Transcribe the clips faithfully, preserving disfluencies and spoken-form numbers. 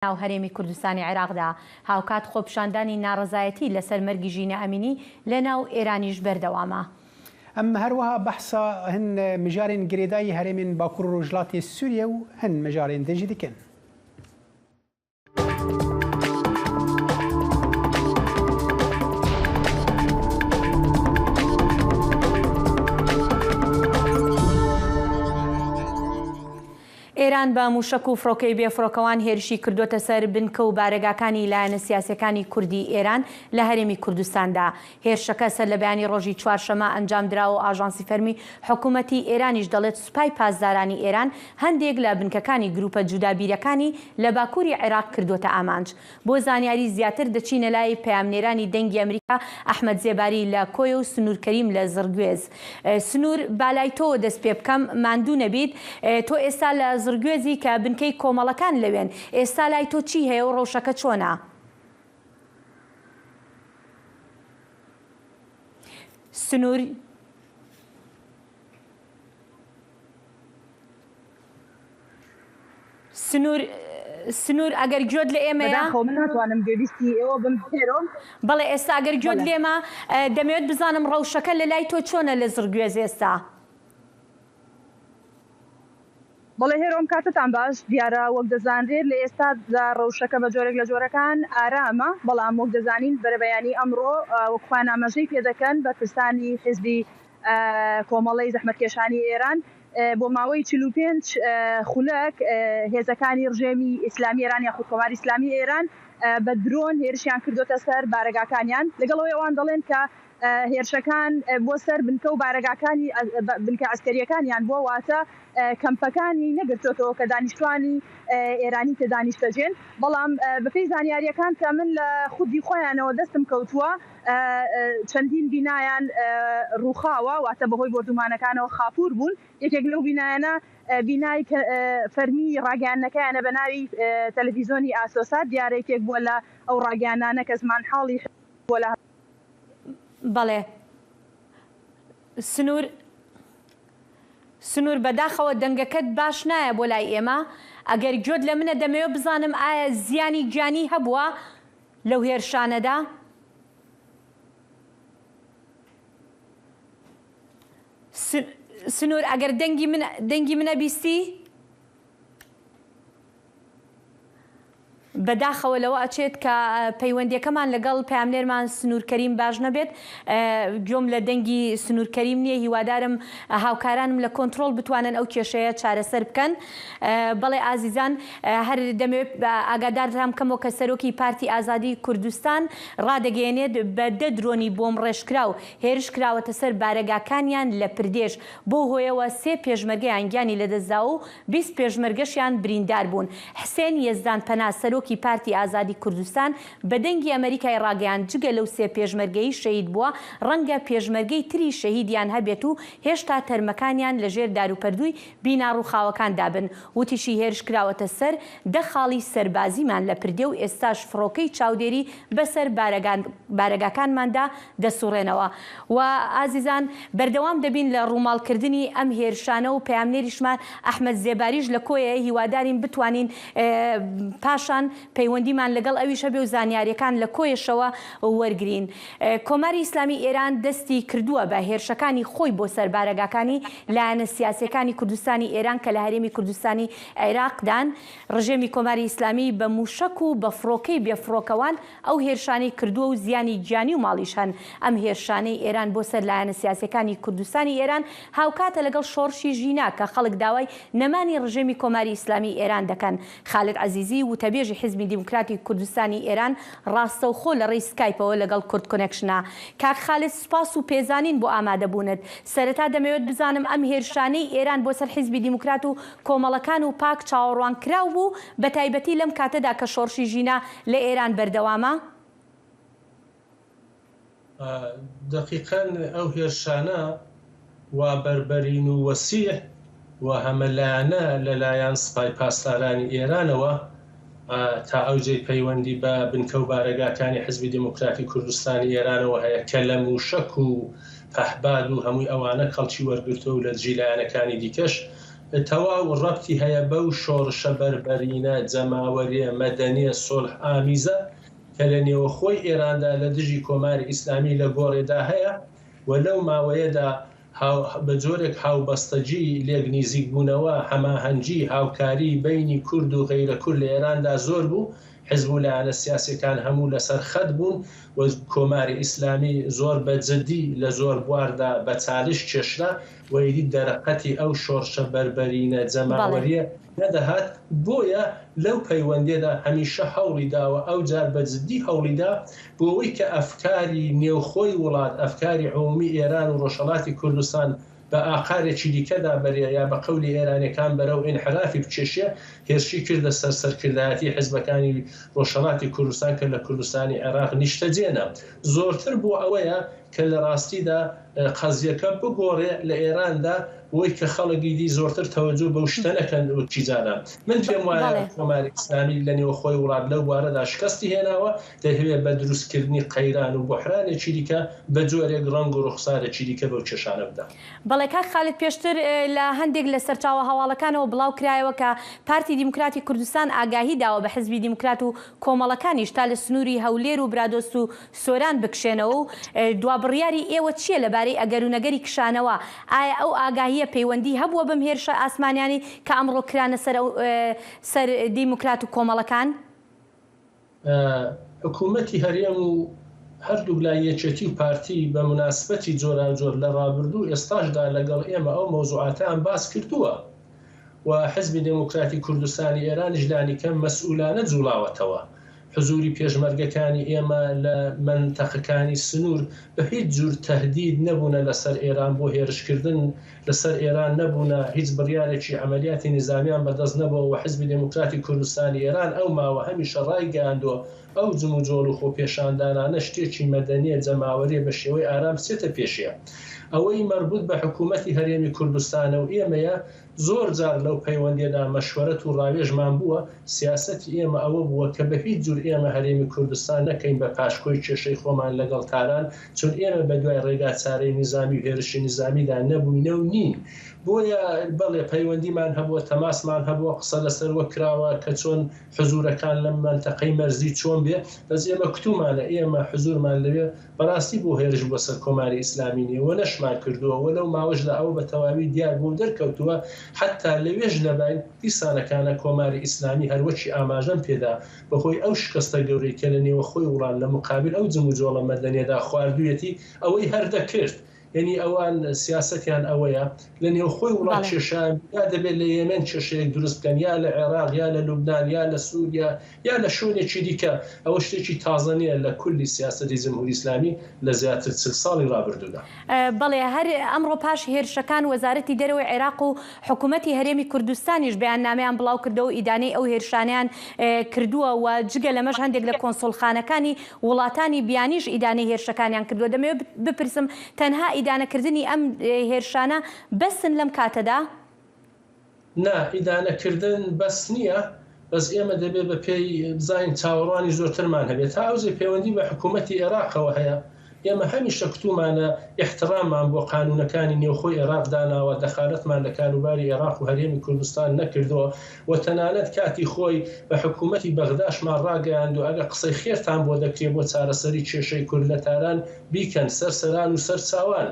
ناو هەرێمی کوردستانی عێراقدا. هاوکات خۆپیشاندانی ناڕەزایەتی لەسەر مەرگی ژینە ئەمینی لە ناو ئێرانیش بەردەوامە. ئەم هەروەها بەحسا هەن مژارین گرێدایی هەرێمین باکوور و ڕۆژهەڵاتی سووریە و هەن مژارین دژی دکن. ئێران بە موشک و فڕۆکەی بێفڕۆکەوان هێرشی کردوتە سەر بنکە و بارەگاکانی لایەنە سیاسیەکانی کوردی ئێران لە هەرێمی کوردستاندا. هێرشەکە سەر لە بەیانی ڕۆژی چوارشەمە ئەنجام درا و ئاژانسی فەرمی حکوومەتی ئێرانیش دەڵێت سوپای پاسدارانی ئێران هەندێک لە بنکەکانی گروپە جودابیرەکانی لە باکووری عێراق کردوتە ئامانج. بۆ زانیاری زیاتر دەچینە لای پەیامنێرانی دەنگی ئەمریکا، ئەحمەد زێباری لە کۆیە و سنوور کەریم لە زڕگوێز. ئە، سنوور، با لای تۆ دەست پێ بکەم، ماندوو نەبیت. ئە، تۆ ئێستا لە زڕگوێزی کە بنکەی کۆمەڵەکان لەوێن. ئێستا لای تۆ چی هەیە و ڕەوشەکە چۆنە؟ سنوور، سنوور، سنوور، ئەگەر گوێت لە ئێمەیە. بەداخەوە من ناتوانم گوێبیستی ئێوە بم، هێرۆم. بەڵێ، ئێستا ئەگەر گوێت بەڵێ. لێمە، ئە، دەمەوێت بزانم ڕەوشەکە لە لای تۆ چۆنە لە زڕگوێز ئێستا؟ بەڵێ، هێرۆم، کاتتان باش. دیارە، وەک دەزانرێت، لە ئێستادا ڕەوشەکە بە جۆرێک لە جۆرەکان ئارامە، بەڵام وەک دەزانین، بەرەبەیانی ئەمڕۆ، ئە، وەک خۆیان ئاماژەی پێ دەکەن، بەرپرسانی حیزبی، ئە، کۆمەڵەی زەحمەتکێشانی ئێران، ئە، بۆ ماوەی چل و پێنج، ئە، خولەک، ئە، هێزەکانی ڕژێمی ئیسلامی ئێران یاخود کۆماری ئیسلامی ئێران، ئە، بە درۆن هێرشیان کردوتە سەر بارەگاکانیان. لەگەڵ ئەوەی ئەوان دەڵێن کە ئە، هێرشەکان، ئە، بۆ سەر بنکە و بارەگاکانی، ئە، بە-، بنکە عەسکەریەکانیان بۆ، واتە، ئە، کەمپەکانی نەگرتوتەوە کە دانیشتوانی، ئە، ئێرانی تێدا نیشتەجێن. بەڵام، ئە، بەپێی زانیاریەکان کە من لە خودی خۆیانەوە دەستم کەوتووە، ئە، ئە، چەندین بینایان، ئە، ڕووخاوە، واتە بەهۆی بۆردومانەکانەوە خاپوور بوون. یەکێک لەو بینایانە، ئە، بینای کە، ئە، فەرمی ڕاگەیاندنەکەیانە بە ناوی، ئە، تەلەڤیزیۆنی ئاسۆسا، دیارە یەکێک بووە لە ئەو ڕاگەیاندانە کە زمان حاڵی بووە لە بەڵێ. سنوور، سنوور، بەداخەوە دەنگەکەت باش نایە بۆ لای ئێمە. ئەگەر گوێت لە منە، دەمەوێت بزانم ئایا زیانی گیانی هەبووە لەو هێرشانەدا؟ س-، سنوور، ئەگەر دەنگی من، دەنگی منە بیستی؟ بەداخەوە لەوە ئەچێت کە، ئە، پەیوەندیەکەمان لەگەڵ پەیامنێرمان سنوور کەریم باش نەبێت. ئە، گوێم لە دەنگی سنوور کەریم نییە. هیوادارم، ئە، هاوکارانم لە کۆنترۆڵ بتوانن ئەو کێشەیە چارەسەر بکەن. ئە، بەڵێ ئازیزان، ئە، هەر دەمەوێت، ئە، ئاگادارتان بکەمەوە کە سەرۆکی پارتی ئازادی کوردستان ڕادەگەیەنێت بە دە درۆنی بۆمب ڕێژکراو هێرش کراوەتە سەر بارەگاکانیان لە پردێش. بەو هۆیەوە سێ پێشمەرگەیان گیانی لەدەستدا و بیست پێشمەرگەشیان بریندار بوون. حسێن یەزدان پەنا، سەرۆکی پارتی ئازادی کوردستان، بە دەنگی ئەمریکای ڕاگەیاند، جگە لەو سێ پێشمەرگەی شەهید بووە، ڕەنگە پێشمەرگەی تری شەهیدیان هەبێت و هێشتا تەرمەکانیان لە ژێر داروپەردووی بینا ڕووخاوەکاندا بن. وتیشی، هێرش کراوەتە سەر دە خاڵی سەربازیمان لە پردێ و ئێستاش فڕۆکەی چاودێری بەسەر بارەگان-، بارەگاکانماندا دەسوڕێنەوە. و ئازیزان، بەردەوام دەبین لە ڕووماڵکردنی ئەم هێرشانە و پەیامنێریشمان ئەحمەد زێباریش لە کۆیە. هیوادارین بتوانین، ئێ، پاشان پەیوەندیمان لەگەڵ ئەویش هەبێ و زانیاریەکان لە کۆیەشەوە وەرگرین. ئێ، کۆماری ئیسلامی ئێران دەستی کردووە بە هێرشەکانی خۆی بۆ سەر بارەگاکانی لایەنە سیاسیەکانی کوردستانی ئێران کە لە هەرێمی کوردستانی عێراقدان. ڕژێمی کۆماری ئیسلامی بە موشک و بە فڕۆکەی بێفڕۆکەوان ئەو هێرشانەی کردووە و زیانی گیانی و ماڵیش هەن. ئەم هێرشانەی ئێران بۆ سەر لایەنە سیاسیەکانی کوردستانی ئێران هاوکاتە لەگەڵ شۆڕشی ژینا کە خەڵک داوای نەمانی ڕژێمی کۆماری ئیسلامی ئێران دەکەن. خالد عەزیزی، وتەبێژی حیزبی دیموکراتی کوردستانی ئێران، ڕاستەوخۆ لە ڕێی سکایپەوە لەگەڵ کورد کۆنێکشنا. کاک خالد، سوپاس و پێزانین بۆ ئامادەبوونت. سەرەتا دەمەوێت بزانم ئەم هێرشانەی ئێران بۆ سەر حیزبی دیموکرات و کۆمەڵەکان و پاک چاوەڕوان کراو بوو، بە تایبەتی لەم کاتەدا کە شۆڕشی ژینا لە ئێران بەردەوامە؟ ئە، دەقیقەن ئەو هێرشانە وا بەربەرین و وەسیح و هەمەلایەنە لەلایەن سپای پاسدارانی ئێرانەوە، ئە، تا ئەو جێی پەیوەندی بە بنکە و بارەگاکانی حزبی دموکراتی کوردستانی ئێرانەوە هەیە کە لە موشەک و پەهباد و هەمووی ئەوانە کەڵکی وەرگرتووە و لە دژی لایەنەکانی دیکەش تەواو ڕەبتی هەیە بەو شۆڕشە بەربەرینە جەماوەریە مەدەنیە سۆلح ئامیزە کە لە نێوەخۆی ئێراندا لە دژی کۆماری ئیسلامی لە گۆڕێدا هەیە و لەو ماوەیەدا هاو-، بە جۆرێک هاوبەستەجی لێک نیزیک بوونەوە، هەماهەنگی، هاوکاری بینی کورد و غەیرە کورد لە ئێراندا زۆر بوو. حزب و لایەنە سیاسیەکان هەموو لەسەر خەت بوون و کۆماری ئیسلامی زۆر بە جدی لە زۆر بواردا بە چالش کێشرا و ئیدی دەرەقەتی ئەو شۆڕشە بەربەرینە جەماوەریە نەدەهات. بۆیە لەو پەیوەندێدا هەمیشە هەوڵی داوە، ئەو جار بە جدی هەوڵی دا بۆ ئەوەی کە ئەفکاری نێوخۆی وڵات، ئەفکاری عمومی ئێران و ڕۆژهەڵاتی کوردستان بە ئاقارێکی دیکەدا بەرێ یا بە قەولی ئێرانیەکان بەرەو ئینحرافی بکێشێ، هێرشی کردە سەر سەرکردایەتی حزبەکانی ڕۆژهەڵاتی کوردستان کە لە کوردستانی عێراق نیشتەجێنە. زۆرتر بۆ ئەوەیە کە لە ڕاستیدا، ئە، قەزیەکە بگۆڕێ لە ئێراندا، بۆی کە خەڵکی دی زۆرتر تەوەجو بەو شتە نەکەن و چیزانە. من پێم وایە بەڵێ. کۆماری ئیسلامی لە نێوەخۆی وڵات لەو بوارەدا شکستی هێناوە، دەیهەوێ بە دروستکردنی قەیران و بوحرانێکی دیکە بە جۆرێک ڕەنگ و ڕوخسارێکی دیکە بەو کێشانە بدا. بەڵێ، کاک خالد، پێشتر، ئە، لە هەندێک لە سەرچاوە هەواڵەکانەوە بڵاو کرایەوە کە پارتی دیموکراتی کوردستان ئاگاهی داوە بە حزبی دیموکرات و کۆمەڵەکانیش تا لە سنووری هەولێر و برادۆست و سۆران بکشێنەوە و، ئە، دوا بڕیاری ئێوە چییە لەبارەی ئەگەر و نەگەری کشانەوە؟ ئایا ئەو ئاگاهیە پەیوەندی هەبووە بەم هێرشە ئاسمانیانی کە ئەمڕۆ کرانە سەر ئەو، ئە، سەر دیموکرات و کۆمەڵەکان؟ ئە، حکوومەتی هەرێم و هەردوو لای یەکێتی و پارتی بە مناسبەتی جۆرانجۆر لە ڕابردوو ئێستاشدا لەگەڵ ئێمە ئەو مەوزوعاتیان باس کردووە و حزبی دموکراتی کوردستانی ئێرانیش لانی کەم مەسئولانە جوڵاوەتەوە. حزوری پێشمەرگەکانی ئێمە لە منتەقەکانی سنوور بە هیچ جوور تەهدید نەبوونە لەسەر ئێران بۆ هێرشکردن، لەسەر ئێران نەبوونە، هیچ بڕیارێکی عملیاتی نظامیان بەدەست نەبووە و حزبی دموکراتی کوردستانی ئێران ئەو ماوە هەمیشە ڕایگەیاندووە ئەو جم و جۆڵ و خۆپێشاندانانە شتێکی مەدەنیە جەماوەریە بە شێوەی ئارام بچێتە پێشیان. ئەوەی مەربوط بە حکوومەتی هەرێمی کوردستانە و ئێمەیە، زۆر جار لەو پەیوەندیەدا مەشوەرەت و ڕاوێژمان بووە. سیاسەتی ئێمە ئەوە بووە کە بە هیچ جوور ئێمە هەرێمی کوردستان نەکەین بە پاشکۆی کێشەی خۆمان لەگەڵ تاران، چون ئێمە بە دوای ڕێگا چارەی نظامی و هێرشی نظامیدا نەبووینە و نین. بۆیە بەڵێ پەیوەندیمان هەبووە، تەماسمان هەبووە، قسە لەسەر وە کراوە کە چۆن حزورەکان لەم منتەقەی مەرزی چۆن بێ، بەس ئێمە کتومانە، ئێمە حزورمان لەوێ بەڕاستی بۆ هێرش بۆ سەر کۆماری ئیسلامی نییە و نەشمان کردووە و لەو ماوەشدا ئەوە بە تەواوی دیار بوو دەرکەوتووە، حتا لەوێش نەباین دیسانەکانە کۆماری ئیسلامی هەروەکی ئاماژەم پێدا بەهۆی ئەو شکستە گەورەی کە لە نێوە خۆی وڵات لە مقابل ئەو جم و جۆڵە مەدەنیەدا خواردوویەتی ئەوەی هەر دەکرد. یعنی ئەوان سیاسەتیان ئەوەیە لە نێوخۆی وڵات بەڵێ. کێشان یا دەبێت لە یەمەن کێشەیەک دروست بکەن، یا لە عێراق، یا لە لوبنان، یا لە سووریا، یا لە شوێنێکی دیکە. ئەوە شتێکی تازە نییە لە کولی سیاسەتی جمهوری ئیسلامی لە زیاتر چل ساڵی ڕابردوودا. ئە، بەڵێ، هەر ئەمڕۆ پاش هێرشەکان وەزارەتی دەرەوەی عێراق و حکوومەتی هەرێمی کوردستانیش بەیاننامەیان بڵاو کردەوە و ئیدانەی ئەو هێرشانیان، ئە، کردووە و جگە لەمەش هەندێک لە کۆنسوڵخانەکانی وڵاتانی بیانیش ئیدانەی هێرشەکانیان کردووە. دەمەوێت بپرسم، تەنها ئیدانەکردنی ئەم، ئە، هێرشانە بەسن لەم کاتەدا؟ نا، ئیدانەکردن بەس نییە، بەس ئێمە دەبێت بە پێی بزانین چاوەڕوانی زۆرترمان هەبێت. تا ئەوزێ پەیوەندی بە حکوومەتی عێراقەوە هەیە. ئێمە هەمیشە کتومانە ئیحتراممان بۆ قانوونەکانی نێوخۆی عێراق داناوە، دەخالەتمان لە کاروباری عێراق و هەرێمی کوردستان نەکردووە و تەنانەت کاتی خۆی بە حکوومەتی بەغداشمان ڕاگەیاند و ئەگە قسەی خێرتان بۆ دەکرێت بۆ چارەسەری کێشەی کورد لە تاران بیکەن، سەر سەران و سەر چاوان.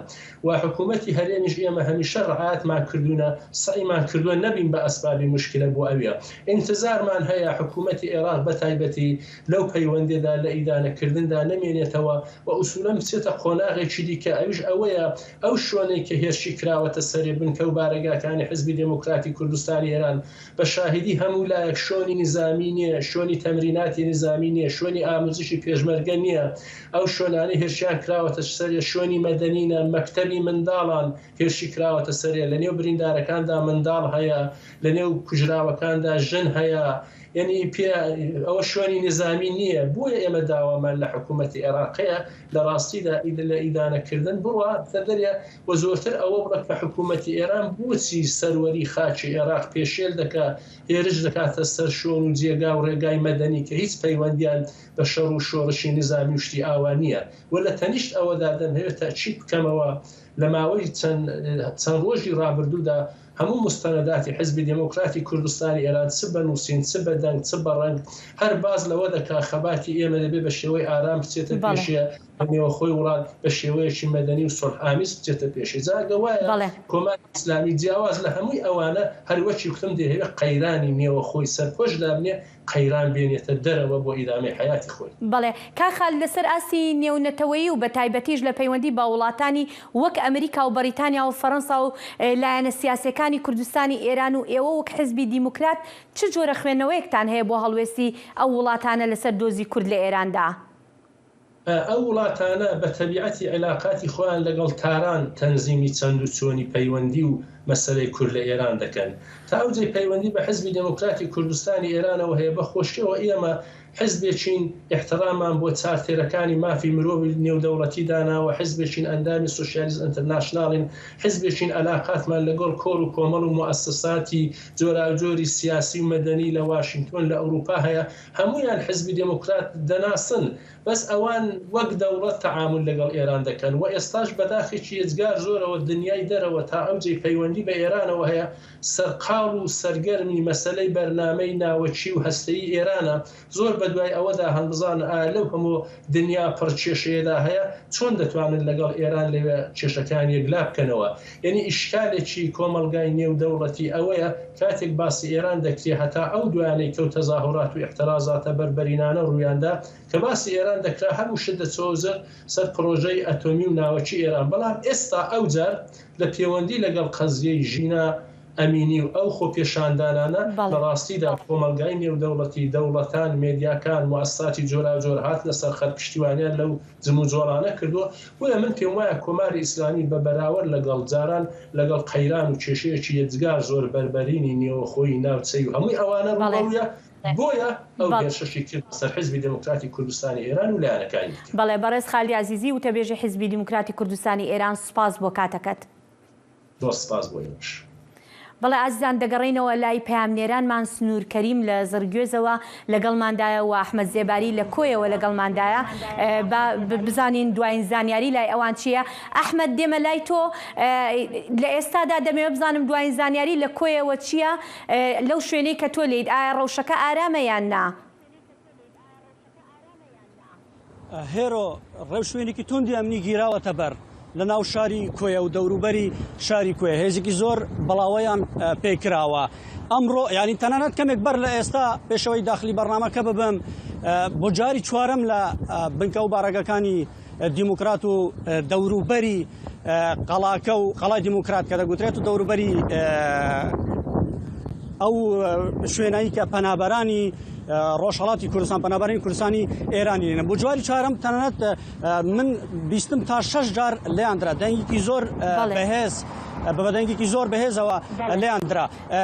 و حکوومەتی هەرێمیش ئێمە هەمیشە ڕعایەتمان کردوونە، سەعیمان کردووە نەبین بە ئەسبابی مشکلە بۆ ئەویە. ئینتزارمان هەیە حکوومەتی عێراق بە تایبەتی لەو پەیوەندێدا لە ئیدانەکردندا نەمێنێتەوە و ئوسولەن بچێتە قۆناغێکی دیکە، ئەویش ئەوەیە ئەو شوێنەی کە هێرشی کراوەتە سەرێ بنکە و بارەگاکانی حزبی دموکراتی کوردستانی ئێران بە شاهیدی هەموو لایەک شوێنی نظامی نییە، شوێنی تەمریناتی نظامی نییە، شوێنی ئاموزشی پێشمەرگە نییە. ئەو شوێنانەی هێرشیان کراوەتە سەرێ شوێنی مەدەنینە، مەکتەبی منداڵان هێرشی کراوەتە سەرێ، لە نێو بریندارەکاندا منداڵ هەیە، لە نێو کوژراوەکاندا ژن هەیە. یعنی پێ ئەوە شوێنی نظامی نییە. بۆیە ئێمە داوامان لە حکوومەتی عێراق هەیە لە ڕاستیدا ئید-، لە ئیدانەکردن بڕوا دەدەرێ و زۆرتر ئەوە بڵێ کە حکوومەتی ئێران بۆچی سەروەری خاکی عێراق پێشێل دەکا، هێرش دەکاتە سەر شوێن و جێگا و ڕێگای مەدەنی کە هیچ پەیوەندیان بە شەڕ و شۆڕشی نظامی و شتی ئاوا نییە. و لە تەنیشت ئەوەدا دەمهەوێت تەکید بکەمەوە، لە ماوەی چەند، چەند ڕۆژی ڕابردوودا هەموو مستەنەداتی حیزبی دێموکراتی کوردستانی ئێران، چ بە نووسین، چ بە دەنگ، چ بە ڕەنگ، هەر باز لەوە دەکا خەباتی ئێمە دەبێ بە شێوەی ئارام بچێتە بەڵێ. پێشێ، لە نێوەخۆی وڵات بە شێوەیەکی مەدەنی و سوڵحئامیز بچێتە پێشێ. جا ئەگە وایە بەڵێ. کۆماری ئیسلامی جیاواز لە هەمووی ئەوانە، هەر وەکی کوتم دێ هەوێ قەیرانی نێوەخۆی سەرپۆش دابنێ، قەیران بێنێتە دەرەوە بۆ ئیدامەی حەیاتی خۆی. بەڵێ، کاخال، لەسەر ئاستی نێونەتەوەیی و بە تایبەتیش لە پەیوەندی بە وڵاتانی وەک ئەمریکا و بەریتانیا و فەڕەنسا و، ئێ، لایەنە سیاسیەکانی کوردستانی ئێران و ئێوە وەک حیزبی دیموکرات چ جۆرە خوێندنەوەیەکتان هەیە بۆ هەڵوێستی ئەو وڵاتانە لەسەر دۆزی کورد لە ئێراندا؟ ئەو وڵاتانە بە تەبیعەتی عێلاقاتی خۆیان لەگەڵ تاران تەنزیمی چەند و چۆنی پەیوەندی و مەسەلەی کورد لە ئێران دەکەن. تا ئەوجەی پەیوەندی بە حیزبی دێموکراتی کوردستانی ئێرانەوە هەیە، بە خۆشیەوە ئێمە حیزبێکین ئیحترامان بۆ چارتێرەکانی مافی مرۆڤی نێودەوڵەتی داناوە، حیزبێکین ئەندامی سوسیالیست ئینتەرناشناڵین، حیزبێکین عەلاقاتمان لەگەڵ کۆڕ و کۆمەڵ و موئەسسەساتی جۆراوجۆری سیاسی و مەدەنی لە واشنگتۆن لە ئەوروپا هەیە. هەموویان حیزبی دێموکرات دەناسن، بەس ئەوان وەک دەوڵەت تەعامول لەگەڵ ئێران دەکەن و ئێستاش بەداخێکی ئێجگار زۆرەوە دنیای دەرەوە تا ئەوجەی پەیوەندی بە ئێرانەوە هەیە، سەرقاڵ و سەرگەرمی مەسەلەی بەرنامەی ناوەکی و هەستەیی ئێرانە. زۆر بە دوای ئەوەدا هەن بزانن ئایا لەو هەموو دنیا پڕ کێشەیەدا هەیە، چۆن دەتوانن لەگەڵ ئێران لەوێ کێشەکان یەکلا بکەنەوە؟ یعنی ئیشکالێکی کۆمەلگای نێودەوڵەتی ئەوەیە، کاتێک باسی ئێران دەکرێ، هەتا ئەو دوایانەی کەو تەزاهورات و ئیحترازاتە بەربەرینانە ڕوویاندا، کە باسی ئێران دەکرا، هەموو شت دەچەوە زەر سەر پرۆژەی ئەتۆمی و ناوەکی ئێران. بەڵام ئێستا ئەو جار لە پێوەندی لەگەڵ قەزیەی ژینا ئەمینی و ئەو خۆپێشاندانانە، بەڵێ. لە ڕاستیدا کۆمەلگای نێودەوڵەتی، دەوڵەتان، مێدیاکان، موئەسساتی جۆراوجۆر هاتنە سەر خەت، پشتیوانیان لەو جم و جۆڵانە کردووە. بۆیە من پێم وایە کۆماری ئیسلامی بە بەراوەر لەگەڵ جاران، لەگەڵ قەیران و کێشەیەکی یەجگار زۆر بەربەرینی نێوەخۆی ناوچەی و هەمووی ئەوانە بەڵێ. ڕووبەڕوویە. بۆیە ئەو بەڵێ. هێرشەشی کرد سەر حیزبی دێموکراتی کوردستانی ئێران و لایەنەکانی دیکە. بەڵێ، بەڕێز خالدی عەزیزی، وتەبێژی حیزبی دیموکراتی کوردستانی ئێران، سوپاس بۆ کاتەکەت. زۆر سپاس بۆ ئێوەش. بەڵێ ئازیزان، دەگەڕێینەوە لای پەیامنێرانمان. سنوور کەریم لە زڕگوێزەوە لەگەڵماندایە و ئەحمەد زێباری لە کۆیەوە لەگەڵماندایە. ئە، با ب-، بزانین دوایین زانیاری لای ئەوان چییە. ئەحمەد، دێمە لای تۆ. ئە، لە ئێستادا دەمەوێت بزانم دوایین زانیاری لە کۆیەوە چییە؟ ئە، لەو شوێنەی کە تۆ لێیت، ئایا ڕەوشەکە ئارامە یان نا؟ هێرۆ، ڕێوشوێنێکی توندی ئەمنی گیراوەتە بەر لە ناو شاری کۆیە و دەوروبەری شاری کۆیە. هێزێکی زۆر بڵاوەیان، ئە، پێکراوە. ئەمڕۆ، یعنی، تەنانەت کەمێک بەر لە ئێستا پێشەوەی داخلی بەرنامەکە ببم، ئە، بۆ جاری چوارەم لە، ئە، بنکە و بارەگەکانی، ئە، دیموکرات و، ئە، دەوروبەری، ئە، قەڵاکە و قەڵای دیموکرات کە دەگوترێت و دەوروبەری، ئە، ئەو، ئە، شوێنایی کە پەنابەرانی، ئە، ڕۆژهەڵاتی کوردستان، پەنابەرانی کوردستانی ئێرانی لێنە. بۆ جواری چارەم تەنانەت، ئە، من بیستم تا شەش جار لێیان درا. دەنگێکی زۆر، ئە، بەڵێ. بەهێز، ئە، بە دەنگێکی زۆر بەهێزەوە بەڵێ. لێیان درا. ئە،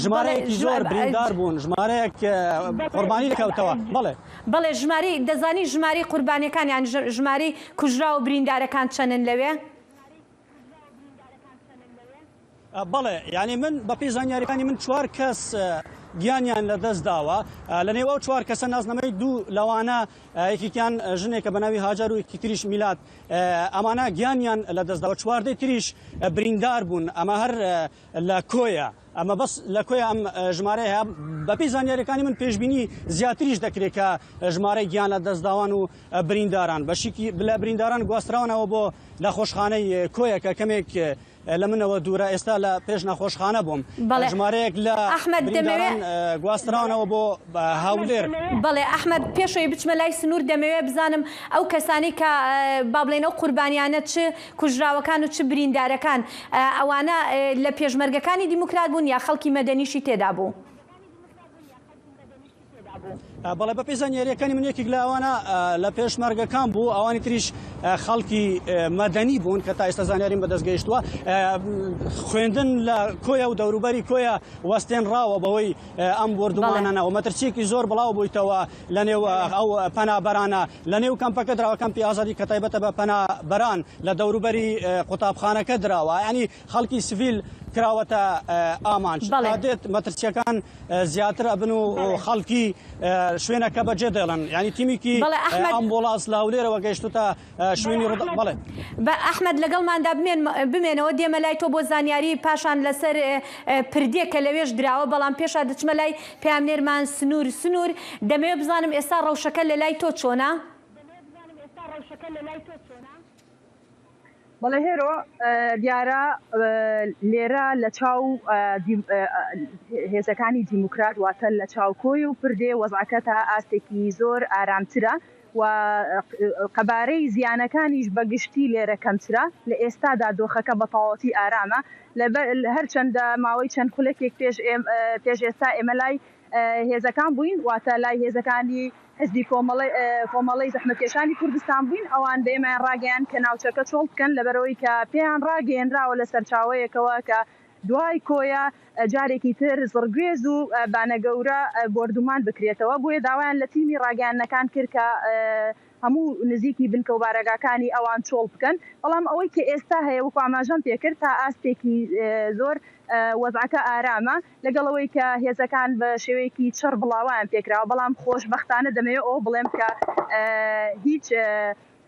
ژمارەیەکی بەڵێ، زۆر ژمار-، بریندار بوون، ژمارەیەک، ئە، بەڵێ. قوربانی کەوتەوە. بەڵێ. بەڵێ، ژمارەی، دەزانی ژمارەی قوربانیەکان، یان ژ-، ژمارەی کوژرا و بریندارەکان چەنن لەوێ؟ ئە، بەڵێ، یعنی من بە پێی زانیاریەکانی من چوار کەس، ئە، گیانیان لە دەست داوە. ئە، لە نێو ئەو چوار کەسە نازنامەی دوو لەوانە، ئە، یەکێکیان، ئە، ژنێکە بە ناوی هاجر و یەکی تریش میلاد. ئە، ئەمانە گیانیان لە دەست داوە. چواردەی تریش، ئە، بریندار بوون. ئەمە هەر، ئە، لە کۆیە. ئەمە بەس لە کۆیە ئەم، ئە، ژمارەیە هەیە. بە پێی زانیاریەکانی من پێشبینی زیاتریش دەکرێت کە ژمارەی گیان لە دەستداوان و، ئە، برینداران. بەشێکی لە برینداران گواستراونەوە بۆ نەخۆشخانەی، ئە، کۆیە کە کەمێک، ئە، لە منەوە دوورە، ئێستا لە پێش نەخۆشخانە بووم. بەڵێ. ژمارەیەک لە ئەحمەد، برینداران، دەمەوێ-، ئە، گواستراونەوە بۆ، ئە، هەولێر. بەڵێ، ئەحمەد، پێشەوەی بچمە لای سنوور، دەمەوێ بزانم ئەو کەسانی کە، ئە، با بڵێن ئەو قوربانیانە چ کوژراوەکان و چ بریندارەکان، ئە، ئەوانە، ئە، لە پێشمەرگەکانی دیموکرات بوون یا خەڵکی مەدەنیشی تێدا بوو؟ ئە، بەڵێ، بە پێی زانیاریەکانی من یەکێک لە ئەوانە، ئە، لە پێشمەرگەکان بوو، ئەوانی تریش، ئە، خەڵکی، ئە، مەدەنی بوون کە تا ئێستا زانیاریم بەدەست گەیشتووە. ئە، خوێندن لە کۆیە و دەوروبەری کۆیە وەستێنراوە بەوەی، ئە، ئەم بۆردومانە بەڵێ. نەوە. مەترسیەکی زۆر بڵاو بوویتەوە لە نێو، ئە، بەڵێ. ئەو پەنابەرانە، لە نێو کەمپەکە دراوە، کەمپی ئازادی کە تایبەتە بە پەنابەران لە دەوروبەری، ئە، قوتابخانەکە دراوە. یعنی خەڵکی سڤیل کراوەتە، ئە، ئامانج. بەڵێ. تا دێت مەترسیەکان، ئە، زیاتر ئەبن و، بەڵێ. خەڵکی، ئە، شوێنەکە بەجێ دێڵن. یعنی تیمێکی، بەڵێ، ئە، ئەحمەد. ئەمبوڵانس لە هەولێرەوە گەیشتوتە، ئە، شوێنی ڕوودا، بەڵێ. بە ئەحمەد، لەگەڵماندا بمێن-، بمێنەوە، دێمە لای تۆ بۆ زانیاری پاشان لەسەر، ئێ، ئێ، پردێک کە لەوێش دراوە، بەڵام پێشا دەچمە لای پەیامنێرمان سنوور. سنوور، دەمەوێت بزانم ئێستا ڕەوشەکە لە لای تۆ چۆنە؟ بەڵێ هێرۆ، ئە، دیارە، ئە، لێرە لە چاو، ئە، دی-، ئە، ئە، هێزەکانی دیموکرات، واتە لە چاوکۆی و پردێ، وەزعەکە تا ئاستێکی زۆر ئارامترە و، ئە، قەبارەی زیانەکانیش بەگشتی لێرە کەمترە. لە ئێستادا دۆخەکە بە تەواوەتی ئارامە. لەبەر، هەرچەندە ماوەی چەند خولەکێک پێش ئێم-، ئە، پێش ئێستا ئێمە لای ئە، هێزەکان بووین، واتە لای هێزەکانی حزبی کۆمەڵی-، ئە، کۆمەڵەی زەحمەتکێشانی کوردستان بووین. ئەوان دەیمەیان ڕاگەیان کە ناوچەکە چۆڵ بکەن، لەبەرەوەی کە پێیان ڕاگەیەنراوە لە سەرچاوەیەکەوە کە دوای کۆیە، ئە، جارێکی تر زڕگوێز و، ئە، بانەگەورە، ئە، بۆردومان بکرێتەوە. بۆیە داوایان لە تیمی ڕاگەیاندنەکان کرد کە، ئە، هەموو نزیکی بنکە و بارەگاکانی ئەوان چۆڵ بکەن. بەڵام ئەوەی کە ئێستا هەیە، وەکو ئاماژەم پێکرد، تا ئاستێکی، ئێ، زۆر، ئێ، وەزعەکە ئارامە، لەگەڵ ئەوەی کە هێزەکان بە شێوەیەکی چڕ بڵاویان پێکراوە. بەڵام خۆشبەختانە دەمەوێت ئەوە بڵێم کە، ئێ، هیچ، ئێ،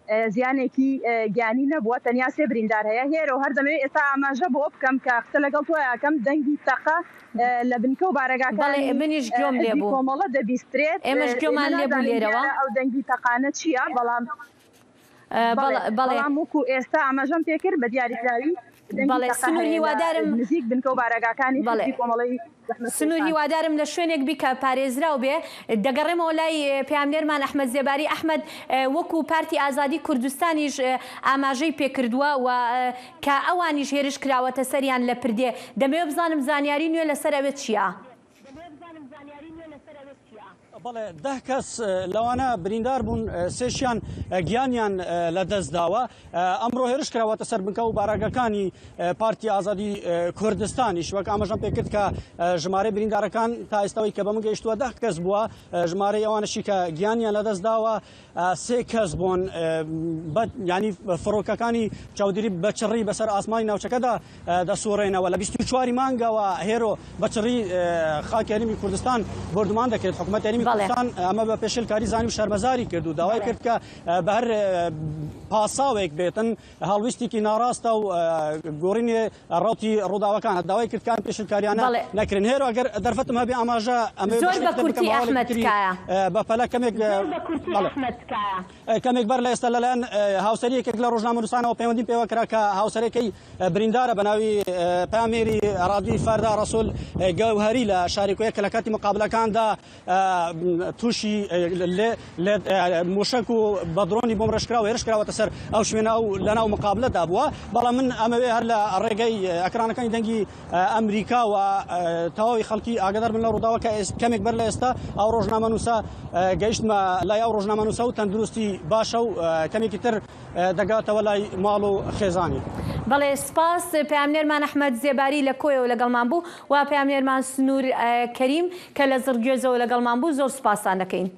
ئێ، زیانێکی، ئێ، گیانی نەبووە، تەنیا سێ بریندار هەیە. هێرۆ، هەر دەمەوێت ئێستا ئاماژە بۆ بکەم کە قسە لەگەڵ تۆ یاکەم، دەنگی تەقە، ئێ، لە بنکە و بارەگاکانی، بەڵێ، منیش گوێم ئێ، لێ حزبی بوو. کۆمەڵە دەبیسترێت. ئێمەش ئێ، گوێمان ئێمە لێ بوو نازانین لێرەوە. دیارە ئەو دەنگی تەقانە چییە، بەڵام ئە، بەڵێ، بەڵێ، بەڵێ. بەڵام وەکو ئێستا ئاماژەم پێکرد بە دیاریکراوی دەنگی بەڵێ، تەقە سنوور هەیە لە هیوادارم، نزیک بنکە و بارەگاکانی بەڵێ. حزبی کۆمەڵی زەحمەت سنوور کێشان. هیوادارم لە شوێنێک بی کە پارێزراو بێ. دەگەڕێمەوە لای، ئێ، پەیامنێرمان ئەحمەد زێباری. ئەحمەد، ئێ، وەکو پارتی ئازادی کوردستانیش، ئێ، ئاماژەی پێکردووە و، ئێ، کە ئەوانیش هێرش کراوەتە سەریان لە پردێ. دەمەوێت بزانم زانیاری نوێ لەسەر ئەوێ چییە؟ بەڵێ، دە کەس، ئە، لەوانە بریندار بوون، ئە، سێشیان، ئە، گیانیان، ئە، لە دەست داوە. ئە، ئەمڕۆ هێرش کراوەتە سەر بنکە و بارەگەکانی، ئە، پارتی ئازادی، ئە، کوردستانیش. وەک ئاماژەم پێکرد کە، ئە، ژمارەی بریندارەکان تا ئێستاوەی کە بە من گەیشتووە دە کەس بووە. ئە، ژمارەی ئەوانەشی کە گیانیان لە دەست داوە، ئە، سێ کەس بوون، ئە، بە، یعنی، فڕۆکەکانی چاودێری بە چڕی بەسەر ئاسمانی ناوچەکەدا، ئە، دەسوڕێنەوە. لە بیست و چواری مانگەوە هێرۆ بە چڕی، ئە، خاکی هەرێمی کوردستان بردومان دەکرێت. حکوومەت هەرێمی بەڵێ. کوردستان ئەمە بە پێشێلکاری زانی و شەرمەزاری کرد و داوای بەڵێ. کرد کە، ئە، بە هەر، ئە، پاساوێک بێتن، هەڵویستێکی ناڕاستە و، ئە، گۆڕینی ڕەوتی ڕووداوەکان. داوای کرد کە ئەم پێشێلکاریانە بەڵێ. نەکرێن. هێرۆ، ئەگەر دەرفەتم هەبێ ئاماژە، ئەمە زۆر بە شێوەیەک کورتی، بکەم، هەواڵێکی ئەحمەد تری، کایە. ئە، بە پەلە کەمێک، ئە، زۆر بە کورتی، بەڵێ. ئەحمەد کایە. ئە، کەمێک بەر لە ئێستا لەلایەن، ئە، هاوسەری یەکێک لە ڕۆژنامەنووسانەوە پەیوەندیم پێوە کرا کە هاوسەرەکەی، ئە، بریندارە بە ناوی، ئە، پامێری ڕادوی فەردا ڕەسوول، ئە، گەوهەری لە شاری کۆیە کە لە کاتی مقابلەکاندا، ئە، تووشی، ئە، لێ، لێ، ئە، موشک و بە درۆنی بۆم ڕێژکراوە هێرش کراوەتە سەر ئەو شوێنە و لە ناو مقابلەدا بووە. بەڵام من ئەمەوێ هەر لە ڕێگەی، ئە، ئەکرانەکانی دەنگی، ئە، ئەمریکا و، ئە، تەواوی خەڵکی ئاگادار بن لە ڕووداوەکە ئێس-، کەمێک بەر لە ئێستا ئەو ڕۆژنامەنووسە، ئە، گەیشتمە لای ئەو ڕۆژنامەنووسە و تەندروستی باشە و، ئە، کەمێکی تر، ئە، دەگاتەوە لای ماڵ و خێزانی. بەڵێ، سپاس. پەیامنێرمان ئەحمەد زێباری لە کۆیەوە لەگەڵمان بوو و پەیامنێرمان سنوور، ئە، کەریم کە لە زڕگوێزەوە لەگەڵمان بوو. زۆر سپاسان دەکەین.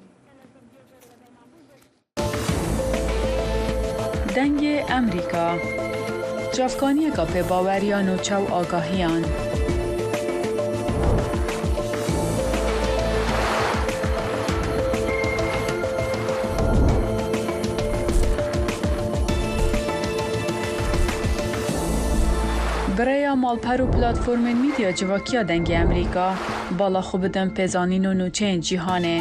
Dengê Emerîka. Çavkaniyeka pê baweriyan û çaw agahiyan. Bi rêya malper û platformên medya civakiya Dengê Emerîka, bala xwe bidin pêzanîn û nûçeyên cîhanê.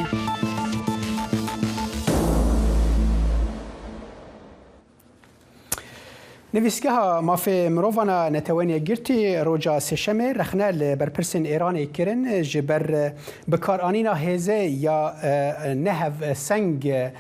Nivîsgeha Mafê Mirovan a Netewên Yekgirtî roja Sêşemê rexne li berpirsên Êranê kirin ji ber bikaranîna hêzê ya, e, nehev seng, e,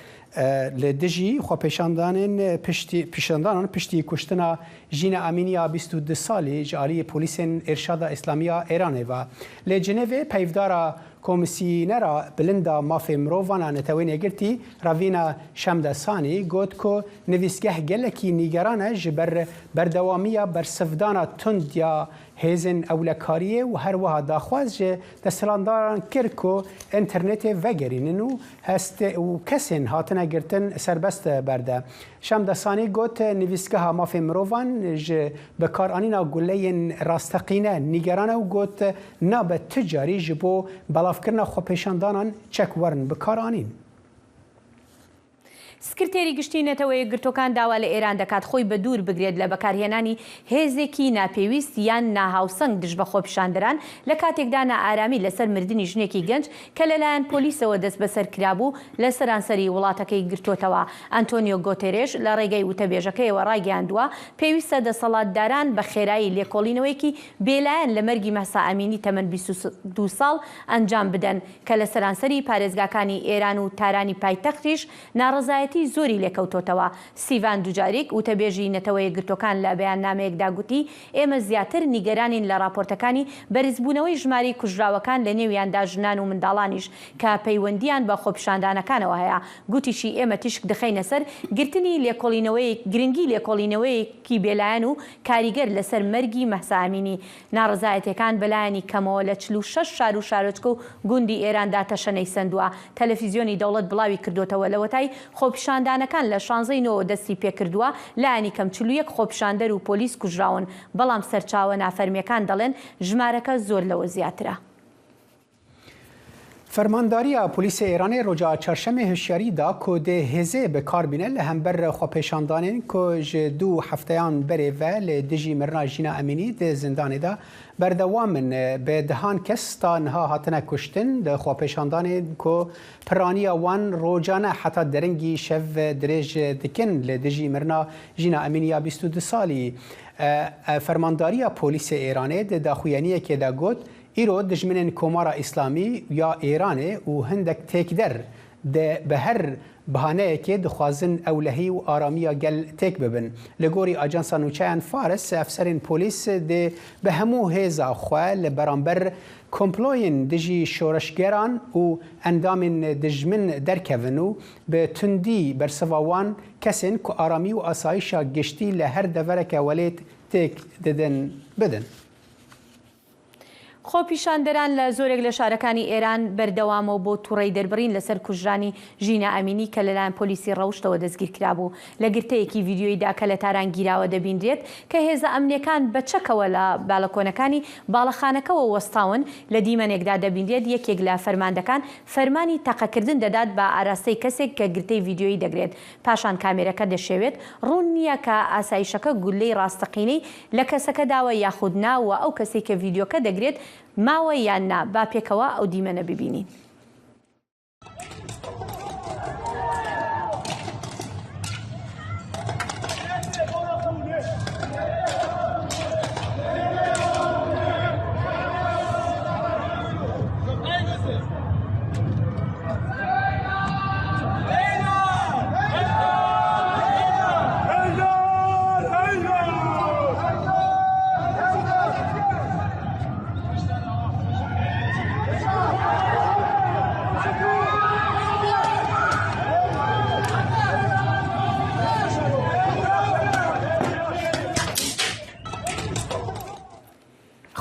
li dijî xwepêşandanên piştî, pêşandanan piştî kuştina Jîna Amînî ya bîst û du salî ji aliyê polîsên Êrşada Îslamî ya Êranê ve. Li Cinevê peyvdara Komîsyonera Bilind a Mafê Mirovan a Netewên Yekgirtî Ravîna Şemdesanî got ku nivîsgeh gelekî nîgeran e ji ber berdewamiya bersivdana tund ya hêzên ewlekariyê û her wiha daxwaz ji desthilatdaran kir ku înternetê vegerînin û hestê û kesên hatine girtin serbest berde. Şemdesanî got, nivîsgeha mafê mirovan ji bikaranîna guleyên rasteqîne nîgeran e û got, nabe tu carî ji bo belavkirina xwepêşandanan çek werin bikaranîn. سکرتێری گشتی نەتەوە یەکگرتووەکان داوا لە ئێران دەکات خۆی بە دوور بگرێت لە بەکارهێنانی هێزێکی ناپێویست یان ناهاوسەنگ دژ بە خۆپیشاندەران، لە کاتێکدا نائارامی لەسەر مردنی ژنێکی گەنج کە لەلایەن پۆلیسەوە دەست بەسەر کرابوو، لە سەرانسەری وڵاتەکەی گرتووەتەوە. ئەنتۆنیۆ گۆتێرێش لە ڕێگەی وتەبێژەکەیەوە ڕایگەیاندووە، پێویستە دەسەڵاتداران بە خێرایی لێکۆڵینەوەیەکی بێلایەن لە مەرگی مەهسا ئەمینی تەمەن بیست و دوو ساڵ ئەنجام بدەن، کە لە سەرانسەری پارێزگاکانی ئێران و تارانی پایتەختیش ناڕەزایەتی زۆری لێکەوتۆتەوە. سیڤان دوجاریک، وتەبێژی نەتەوە یەکگرتووەکان، لە بەیاننامەیەکدا گوتی، ئێمە زیاتر نیگەرانین لە راپۆرتەکانی بەرزبوونەوەی ژماری کوژراوەکان، لە نێویاندا ژنان و منداڵانیش، کە پەیوەندیان بە خۆپیشاندانەکانەوە هەیە. گوتیشی، ئێمە تیشک دخەینە سەر گرتنی لێکۆڵینەوەیەک، گرنگی لێکۆڵینەوەیەکی بێلایەن و کاریگەر لەسەر مەرگی مەهسا ئەمینی. ناڕەزایەتیەکان بەلایەنی کەمەوە لە چل و شەش شار و شارۆچکە و گوندی ئێراندا تەشەنەی سەندووە. تەلەفیزیۆنی دەوڵەت بڵاوی کردوتەوە، لەوەتای خۆپیشاندانەکان لە شانزەی نۆوە دەستی پێکردووە، لایەنی کەم چل و یەک خۆپیشاندەر و پۆلیس کوژراون، بەڵام سەرچاوە نافەرمیەکان دەڵێن ژمارەکە زۆر لەوە زیاترە. Fermandariya Polîsê Îranê roja Çarşemê hişyarî da ku dê hêzê bi kar bîne li hember xwepêşandanên ku ji du hefteyan berê ve li dijî mirina Jîna Emînî di zindanê de berdewam in. Bi dehan kes ta niha hatine kuştin di xwepêşandanên ku piraniya wan rocane heta derengî şev dirêj dikin li dijî mirina Jîna Emînî ya bîst û du salî. E, e, Fermandariya Polîsê Îranê di daxuyaniyekê de got, Îro dijminên Komara Îslamî ya Îranê û hindek têkder de bi her bihaneyekê dixwazin ewlehî û aramiya gel têk bibin. Li gorî Ajansa Nûçeyan Fars, efserên polîs dê bi hemû hêza xwe li beramber komployên dijî şoreşgeran û endamên dijmin derkevin û bi tundî bersiva wan kesên ku aramî û asayişa giştî li her devereke welêt têk didin, bidin. خۆپیشاندەران لە زۆرێک لە شارەکانی ئێران بەردەوامەوە بۆ تووڕەی دەربڕین لەسەر کوژرانی ژینا ئەمینی کە لەلایەن پۆلیسی ڕەوشتەوە دەستگیر کرابوو. لە گرتەیەکی ڤیدیۆییدا کە لە تاران گیراوە دەبینرێت کە هێزە ئەمنیەکان بە چەکەوە لە باڵەکۆنەکانی باڵەخانەکەوە وەستاون، لە دیمەنێکدا دەبینرێت یەکێک لە فەرماندەکان فەرمانی تەقەکردن دەدات بە ئاراستەی کەسێک کە گرتەی ڤیدیۆیی دەگرێت. پاشان کامێرەکە دەشێوێت. ڕوون نییە کە ئاسایشەکە گوللەی ڕاستەقینەی لە کەسەکە داوە یاخود نا، و ئەو کەسەی کە ڤیدیۆکە دەگرێت ماوە یان نا. با پێکەوە ئەو دیمەنە ببینین.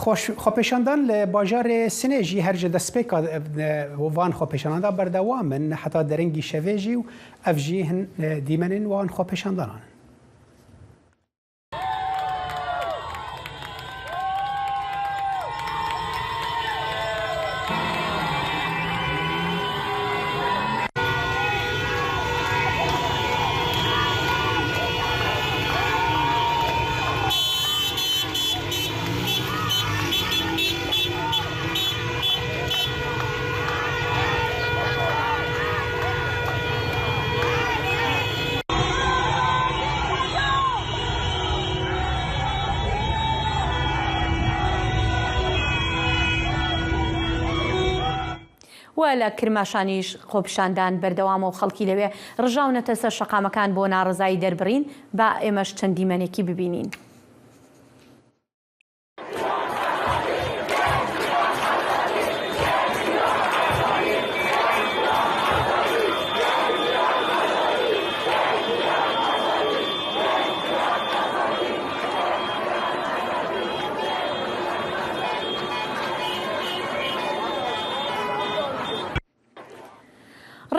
Xweş-, xwepêşandan li bajarê Sinê jî her ji destpêka, e, van xwepêşanan de berdewam in heta derengî şevê jî û ev jî hin, e, dîmenên wan xwepêşandanan in. و لە کرماشانیش خۆپیشاندان بەردەوامە و خەڵکی لەوێ ڕژاونەتە سەر شەقامەکان بۆ ناڕەزایی دەربڕین. با ئێمەش چەند دیمەنێکی ببینین.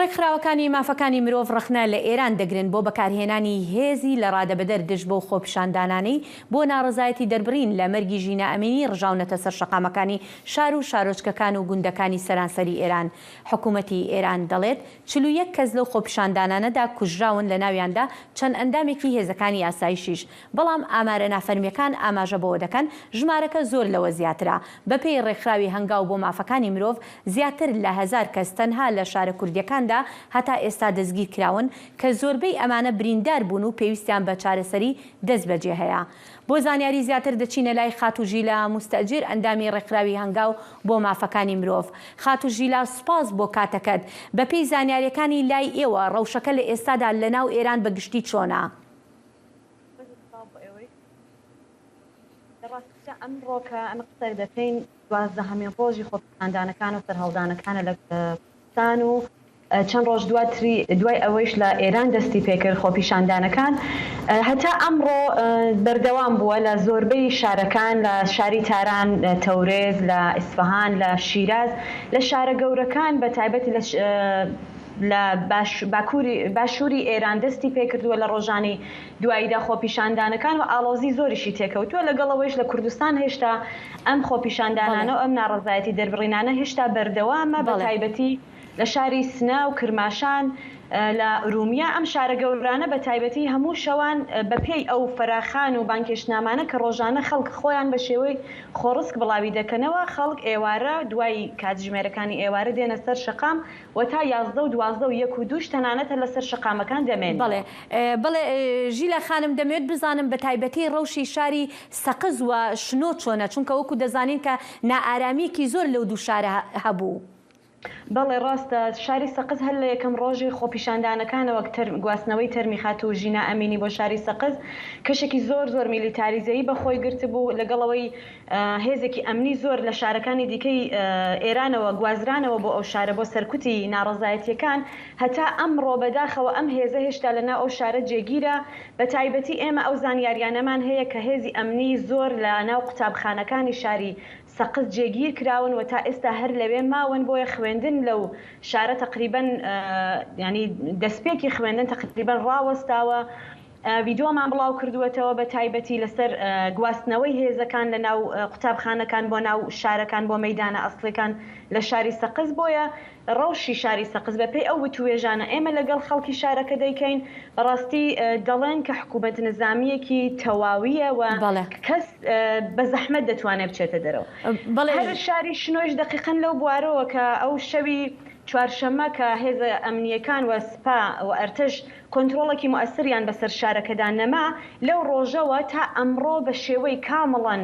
ڕێکخراو ڕێکخراوەکانی مافەکانی مرۆڤ ڕەخنە لە ئێران دەگرن بۆ بەکارهێنانی هێزی لە ڕادەبەدەر دژ بەو خۆپیشاندانانەی بۆ ناڕەزایەتی دەربڕین لە مەرگی ژینا ئەمینی ڕژاونەتە سەر شەقامەکانی شار و شارۆچکەکان و گوندەکانی سەرانسەری ئێران. حکوومەتی ئێران دەڵێت چل و یەک کەس لەو خۆپیشاندانانەدا کوژراون، لە ناویاندا چەند ئەندامێکی هێزەکانی ئاسایشیش. بەڵام ئامارە نافەرمیەکان ئاماژە بەوە دەکەن ژمارەکە زۆر لەوە زیاترە. بە پێی ڕێکخراوی هەنگاو بۆ مافەکانی مرۆڤ، زیاتر لە هەزار کەس تەنها لە شارە کوردیەکاندا هەتا ئێستا دەستگیر کراون، کە زۆربەی ئەمانە بریندار بوون و پێویستیان بە چارەسەری دەست بەجێ هەیە. بۆ زانیاری زیاتر دەچینە لای خاتو ژیلا مستەجیر، ئەندامی ڕێکخراوی هەنگاو بۆ مافەکانی مرۆڤ. خاتو ژیلا، سپاس بۆ کاتەکەت. بە پێی زانیاریەکانی لای ئێوە، ڕەوشەکە لە ئێستادا لە ناو ئێران بە گشتی چۆنە؟ لە ڕاستیدا ئەمڕۆ کە ئەمە قسە دەکەین، دوازدەهەمین ڕۆژی خۆپیشاندانەکان و سەرهەڵدانەکانە لە کوردستان و چەند ڕۆژ دواتری دوای ئەوەیش لە ئێران دەستی پێکرد خۆپیشاندانەکان. هەتا ئەمڕۆ بەردەوام بووە لە زۆربەی شارەکان، لە شاری تاران، لە تەورێز، لە ئیسفەهان، لە شیراز، لە شارە گەورەکان، بە تایبەتی لە لە باشووری ئێران دەستی پێکردووە لە ڕۆژانی دواییدا خۆپیشاندانەکان و ئاڵۆزی زۆریشی تێکەوتووە. لەگەڵ ئەوەیش لە کوردستان هێشتا ئەم خۆپیشاندانانە و ئەم ناڕەزایەتی دەربڕینانە هێشتا بەردەوامە، بە تایبەتی لە شاری سنا و کرماشان، لە ئورومیا. ئەم شارە گەورانە بە تایبەتی هەموو شەوان، بە پێی ئەو فەراخان و بانگهێشتنامانە کە ڕۆژانە خەڵک خۆیان بە شێوەی خۆڕسک بڵاوی دەکەنەوە، خەڵک ئێوارە دوای کاتژمێرەکانی ئێوارە دێنە سەر شەقام و تا یازدە و دوازدە و یەک و دووش تەنانەت هەر لەسەر شەقامەکان دەمێننەوە. بەڵێ، بەڵێ، ژیلا خانم، دەمەوێت بزانم بە تایبەتی ڕەوشی شاری سەقز و شنۆ چۆنە، چونکە وەکو دەزانین کە نائارامیەکی زۆر لەو دوو شارە هەبوو. بەڵێ، ڕاستە، شاری سەقز هەر لە یەکەم ڕۆژی خۆپیشاندانەکانەوە گواستنەوەی تەرمی خاتوو ژینا ئەمینی بۆ شاری سەقز، کەشێکی زۆر زۆر میلیتاریزەیی بەخۆی گرتبوو، لەگەڵ ئەوەی هێزێکی ئەمنی زۆر لە شارەکانی دیکەی ئێرانەوە گوازرانەوە بۆ ئەو شارە بۆ سەرکوتی ناڕەزایەتیەکان. هەتا ئەمڕۆ بەداخەوە ئەم هێزە هێشتا لە ناو ئەو شارە جێگیرە. بە تایبەتی ئێمە ئەو زانیاریانەمان هەیە کە هێزی ئەمنی زۆر لە ناو قوتابخانەکانی شاری سەقز جێگیر کراون و تا ئێستا هەر لەوێ ماون، بۆیە خوێندن لەو شارە تەقریبەن ینی دەستپێکی خوێندن تەقریبەن ڕاوەستاوە. ڤیدیۆمان بڵاو کردووەتەوە بە تایبەتی لەسەر گواستنەوەی هێزەکان لە ناو قوتابخانەکان بۆ ناو شارەکان، بۆ مەدانە ئەسڵەکان لە شاری سەقز. بۆیە ڕەوشی شاری سەقز بە پێی ئەو وتوێژانە ئێمە لەگەڵ خەڵکی شارەکە دەیکەین، بەڕاستی دەڵێن کە حکوومەت نظامیەکی تەواویە و کەس بە زەحمەت دەتوانێت بچێتە دەرەوە. بەڵێ، هەر شاری شنۆش دەقیقەن لەو بوارەوە کە ئەو شەوی چوارشەممە کە هێزە ئەمنیەکان و سپا و ئەرتش کۆنتترۆڵێکی موئسریان بەسەر شارەکەدا نەما، لەو ڕۆژەوە تا ئەمڕۆ بە شێوەی کامڵەن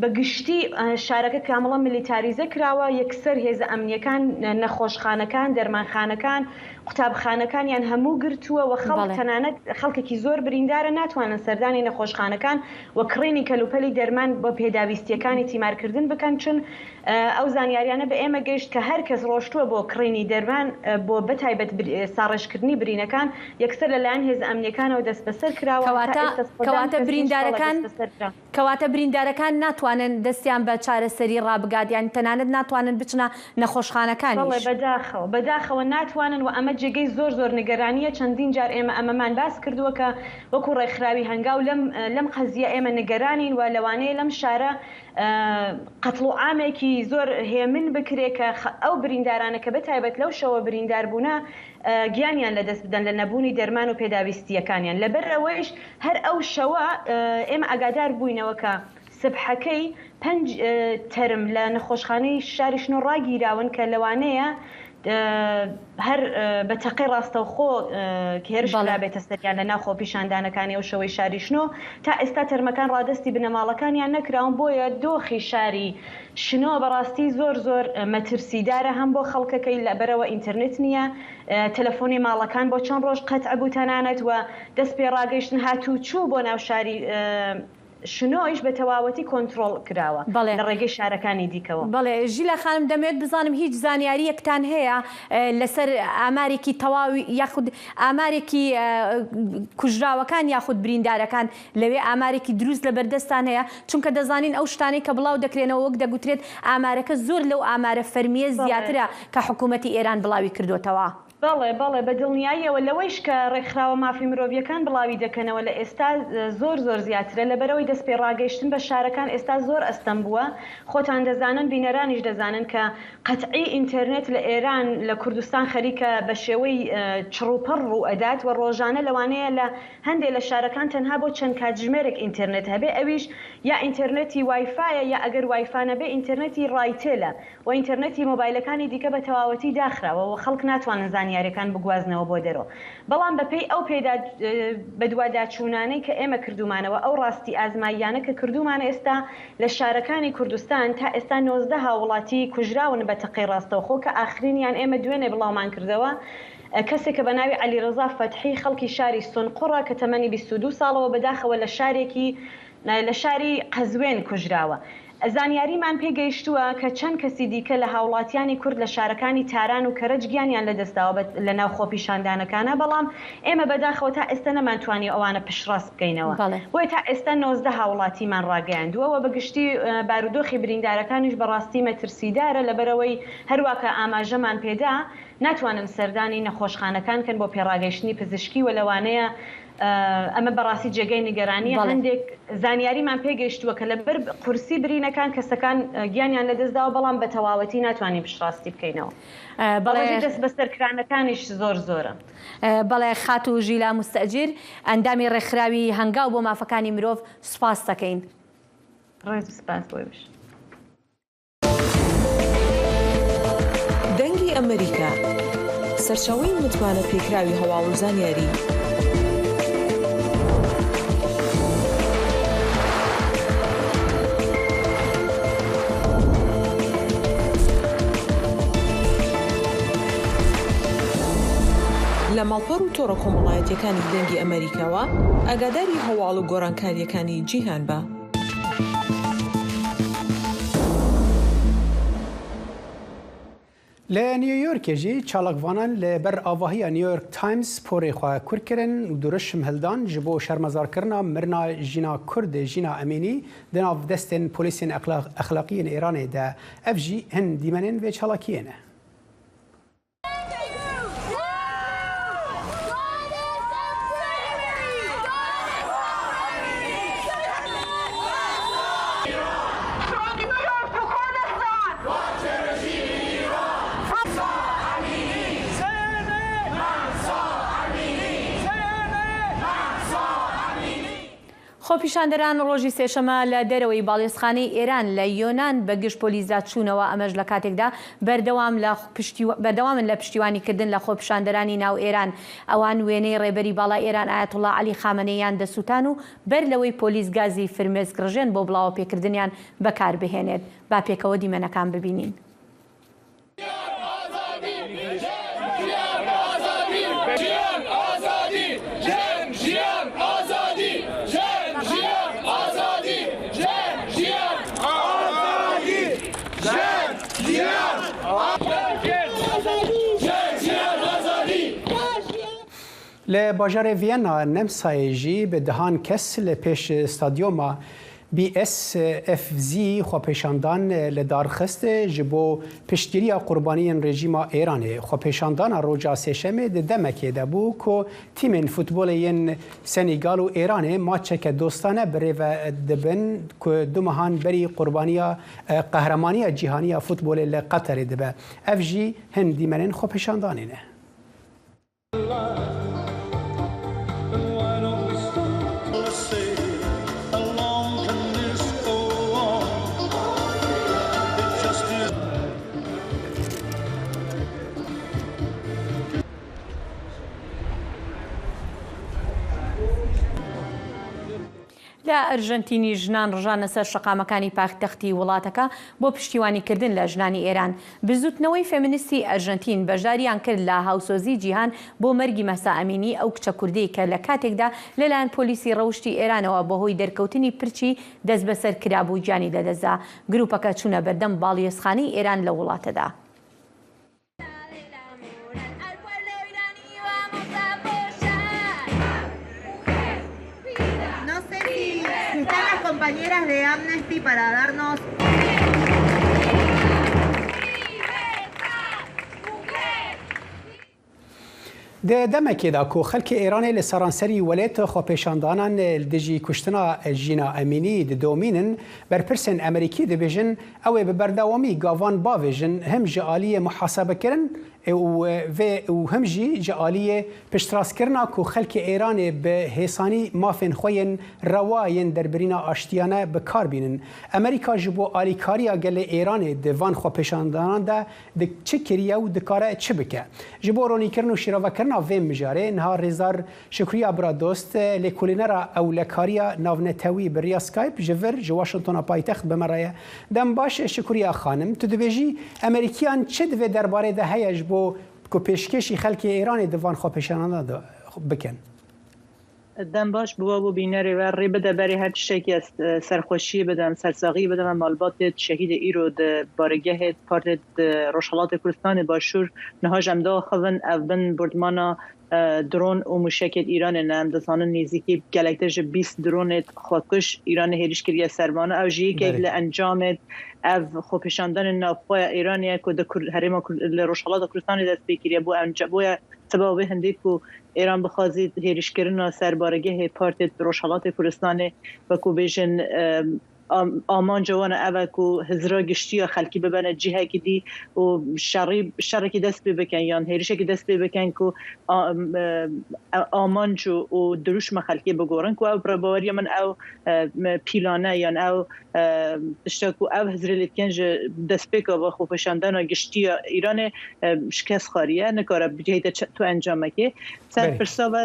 بە گشتی شارەکە کامڵە ملیتاریزە کراوە، یەکسەر هێزە ئەمنیەکان نەخۆشخانەکان، دەرمانخانەکان، قوتابخانەکانیان هەموو گرتووە و خەڵک تەنانەت خەڵکێکی زۆر بریندارە، ناتوانن سەردانی نەخۆشخانەکان و کڕینی کەلوپەلی دەرمان بۆ پێداویستیەکانی تیمارکردن بکەن، چون ئەو زانیاریانە بە ئێمە گەیشت کە هەر کەس ڕۆشتووە بۆ کڕینی دەرمان بۆ بەتایبەت ساڕێژکردنی برینەکان یەکسەر لەلایەن هێز ئەمنیەکانەوە دەست بەسەر کراوە. کەواتە بریندارەکان کەواتە بریندارەکان ناتوانن دەستیان بە چارەسەری ڕابگات، یان تەنانەت ناتوانن بچنە نەخۆشخانەکانیش. بەڵێ، بەداخەوە، بەداخەوە ناتوانن و ئەمە جێگەی زۆر زۆر نیگەرانیە. چەندین جار ئێمە ئەمەمان باس کردووە کە وەکو ڕێکخراوی هەنگاو لەم لەم قەزیە ئێمە نیگەرانین و لەوانەیە لەم شارە قەتڵ و عامێکی زۆر هێمن بکرێ کە ئەو بریندارانە کە بە تایبەت لەو شەوە بریندار بوونە گیانیان لەدەست بدەن لە نەبوونی دەرمان و پێداویستیەکانیان. لەبەر ئەوەیش هەر ئەو شەوە ئێمە ئاگادار بووینەوە کە سبحەکەی پێنج تەرم لە نەخۆشخانەی شاری شنۆ ڕاگیراون کە لەوانەیە هەر بە تەقەی ڕاستەوخۆ کە هێرش کرابێتە سەریان لە ناو خۆپیشاندانەکانی ئەو شەوەی شاری شنۆ. تا ئێستا تەرمەکان ڕادەستی بنەماڵەکانیان نەکراون، بۆیە دۆخی شاری شنۆ بەڕاستی زۆر زۆر مەترسیدارە، هەم بۆ خەڵکەکەی لەبەرەوە ئینتەرنێت نییە، تەلەفۆنی ماڵەکان بۆ چەند ڕۆژ قەتع بوو تەنانەت و دەست پێ ڕاگەیشتن هاتوو چوو بۆ ناو شاری شنۆیش بە تەواوەتی کۆنترۆڵ کراوە بەڵێ. لە ڕێگەی شارەکانی دیکەوە. بەڵێ، ژیلا خانم، دەمەوێت بزانم هیچ زانیاریەکتان هەیە، ئە، لەسەر ئامارێکی تەواوی یاخود ئامارێکی، ئە، کوژراوەکان یاخود بریندارەکان لەوێ ئامارێکی دروست لە بەردەستان هەیە؟ چونکە دەزانین ئەو شتانەی کە بڵاو دەکرێنەوە، وەک دەگوترێت، ئامارەکە زۆر لەو ئامارە فەرمیە بەڵێ. زیاترە کە حکوومەتی ئێران بڵاوی کردوتەوە. بەڵێ، بەڵێ، بە دڵنیاییەوە لەوەیش کە ڕێکخراوە مافی مرۆڤیەکان بڵاوی دەکەنەوە، لە ئێستا زۆر، زۆر زیاترە، لەبەرەوەی دەست پێ ڕاگەیشتن بە شارەکان ئێستا زۆر ئەستەم بووە. خۆتان دەزانن، بینەرانیش دەزانن کە قەتعی ئینتەرنێت لە ئێران، لە کوردستان خەریکە بە شێوەی، ئە، چڕوپڕ ڕوو ئەدات و ڕۆژانە لەوانەیە لە هەندێک لە شارەکان تەنها بۆ چەند کاتژمێرێک ئینتەرنێت هەبێ، ئەویش یا ئینتەرنێتی وایفایە، یا ئەگەر وایفا نەبێ، ئینتەرنێتی ڕایتێلە. و ئینتەرنێتی مۆبایلەکانی دیکە بە تەواوەتی داخراوە و خەڵک ناتوانن زانیاریەکان بگوازنەوە بۆ دەرەوە. بەڵام بەپێی ئەو پێدا-، بەدواداچوونانەی کە ئێمە کردومانەوە، ئەو ڕاستی ئازماییانە کە کردومانە ئێستا لە شارەکانی کوردستان، تا ئێستا نۆزدە هاوڵاتی کوژراون بە تەقەی ڕاستەوخۆ، کە ئاخرینیان ئێمە دوێنێ بڵاومان کردەوە. کەسێک کە بە ناوی عەلیڕەزا فەتحی، خەڵکی شاری سونقوڕە کە تەمەنی بیست و دوو ساڵەوە بەداخەوە لە شارێکی لە شاری قەزوێن کوژراوە. زانیاریمان پێگەیشتووە کە چەند کەسی دیکە لە هاوڵاتیانی کورد لە شارەکانی تاران و کەرەج گیانیان لەدەستداوە بە-، لە ناو خۆپیشاندانەکانە، بەڵام ئێمە بەداخەوە تا ئێستا نەمانتوانی ئەوانە پشتڕاست بکەینەوە. بەڵێ. بۆیە تا ئێستا نۆزدە هاوڵاتیمان ڕاگەیاندووە و بە گشتی، ئە، بارودۆخی بریندارەکانیش بەڕاستی مەترسیدارە، لەبەرەوەی هەروەکە ئاماژەمان پێدا، ناتوانن سەردانی نەخۆشخانەکان کەن بۆ پێڕاگەیشتنی پزیشکی و لەوانەیە، ئە، ئەمە بەڕاستی جێگەی نیگەرانیە. بەڵێ. هەندێک زانیاریمان پێگەیشتووە کە لەبەر قورسی برینەکان کەسەکان، ئە، گیانیان لەدەستداوە، بەڵام بە تەواوەتی ناتوانین پشتڕاستی بکەینەوە. ئە، بەڵێ. ڕۆژی دەست بەسەرکرانەکانیش زۆر زۆرە. ئە، بەڵێ، خاتوو ژیلا مستەجیر، ئەندامی ڕێکخراوی هەنگاو بۆ مافەکانی مرۆڤ، سوپاس دەکەین. ڕێز و سپاس بۆ ئێوەش. دەنگی ئەمریکا، سەرچاوەی متمانە پێکراوی هەواڵ و زانیاری. لە ماڵپەڕ و تۆڕە کۆمەڵایەتیەکانی دەنگی ئەمریکاوە ئاگاداری هەواڵ و گۆڕانکاریەکانی جیهان بە. لە نیویۆرکê jî çalakvanan li ber avahiya New York Times porê xwe kûr kirin û dirûşim hildan ji bo şermezarkirina mirina jîna Kurd Jîna Emînî di nav destên polîsên exla-, exlaqî yên Îranê de. Ev jî hin dîmenên vê çalakiyê ne. خۆپیشاندەران ڕۆژی سێشەممە لە دەرەوەی باڵیۆزخانەی ئێران لە یۆنان بە گشت پۆلیسدا چوونەوە. ئەمەش لە کاتێکدا بەردەوام لە پشتیوا-، بەردەوامن لە پشتیوانیکردن لە خۆپیشاندەرانی ناو ئێران. ئەوان وێنەی ڕێبەری باڵای ئێران ئایەتوڵا عەلی خامەنەییان دەسووتان و بەر لەوەی پۆلیس گازی فرمێسک ڕژێن بۆ بڵاوەپێکردنیان بەکاربهێنێت. با پێکەوە دیمەنەکان ببینین. Li bajarê Viyana Nemsayê jî bi dehan kes li pêş stadyoma B S F Z xwepêşandan li dar xist ji bo piştgiriya qurbaniyên rejîma Êranê. Xwepêşandana roja Sêşemê di demekê de bû ku tîmên futbolê yên Senîgal û Êranê maçeke dostane bi rê ve dibin ku du mehan berî qurbaniya, qehremaniya cîhanî ya futbolê li Qeterê dibe. Ev jî hin dîmenên xwepêşandanê ne. لە ئەرژەنتینی ژنان ڕژانە سەر شەقامەکانی پایتەختی وڵاتەکە بۆ پشتیوانیکردن لە ژنانی ئێران. بزوتنەوەی فێمینیستی ئەرژەنتین بەشداریان کرد لە هاوسۆزی جیهان بۆ مەرگی مەسا ئەمینی، ئەو کچە کوردەی کە لە کاتێکدا لەلایەن پۆلیسی ڕەوشتی ئێرانەوە بەهۆی دەرکەوتنی پرچی دەست بەسەر کرابوو گیانی لەدەستدا. گروپەکە چوونە بەردەم باڵیۆزخانەی ئێران لە وڵاتەدا. No sé si, si están las compañeras de Amnesty para darnos Di demekê de ku xelkê Êranê li seranserî welêt xwepêşandanan li dijî kuştina Jîna Emînî didomînin, berpirsên Amerîkî dibêjin ew ê bi berdewamî gavan bavêjin, him ji aliyê muhasebekirin û vê û him jî ji aliyê piştrastkirina ku xelkê Êranê bi hêsanî mafên xwe yên rewa yên derbirîna aştiyane bi kar bînin. Amerîka ji bo alîkariya gelê Êranê di van xwepêşandanan de di çi kiriye û dikare çi bike? Ji bo ronîkirin û şîrovekirina vê mijarê niha Rêzdar Şukriya Biradost, lêkolînera ewlekariya navnetewî bi riya Skype ji vir ji Washingtona paytext bi me re ye. Dem baş Şukriya xanim, tu dibêjî Amerîkiyan çi di vê derbarê de heye ji bo ku pêşkêşî xelkê Êranê di van xwepêşanana de bikin? Dem baş bi we û bînerê we. Rê bide berê her tiştekî ez, e, serxweşiyê bide, em sersaxiyê bide me malbatê şehîdê îro di baregehê partê di Rojhelatê Kurdistanê Başûr niha ji em diaxivin ev bin bordmana, e, dron û mûşekê di Îranê ne. Em dizanin nêzîkî gelektir ji bîst dronê xwekuş Îranê hêrîş kiriye ser wana. Ew jî yekek Belê. li encamê ev xwepêşandanên navxwe ya Îranê ye ku di Kur-, herêma Kur-, li Rojhelata Kurdistanê dest pê kiriye. Bû enca-, bûye Seba wê hindê ku Êran bixwazî hêrîşkirina ser baregehê partê di Rojhelatê Kurdistanê, wekû bêjin, em, am-, amanca wan ev e ku hizra giştî ya xelkî bibene cihekî dî û şerî, şerekî dest pê bikin yan hêrişekî dest pê bikin ku a-, em, e, amanc û, û dirûşma xelkê bigorin ku ew bi rebaweriya min ew, e, me pîlane yan ew, e, tişta ku ev hizrê lê dikin ji destpêka ve xwepêşandana giştî ya Îranê, e, şikest xwariye, nikare bigihîte çi-, tu encamekê. Ser Belê. pirsa ve,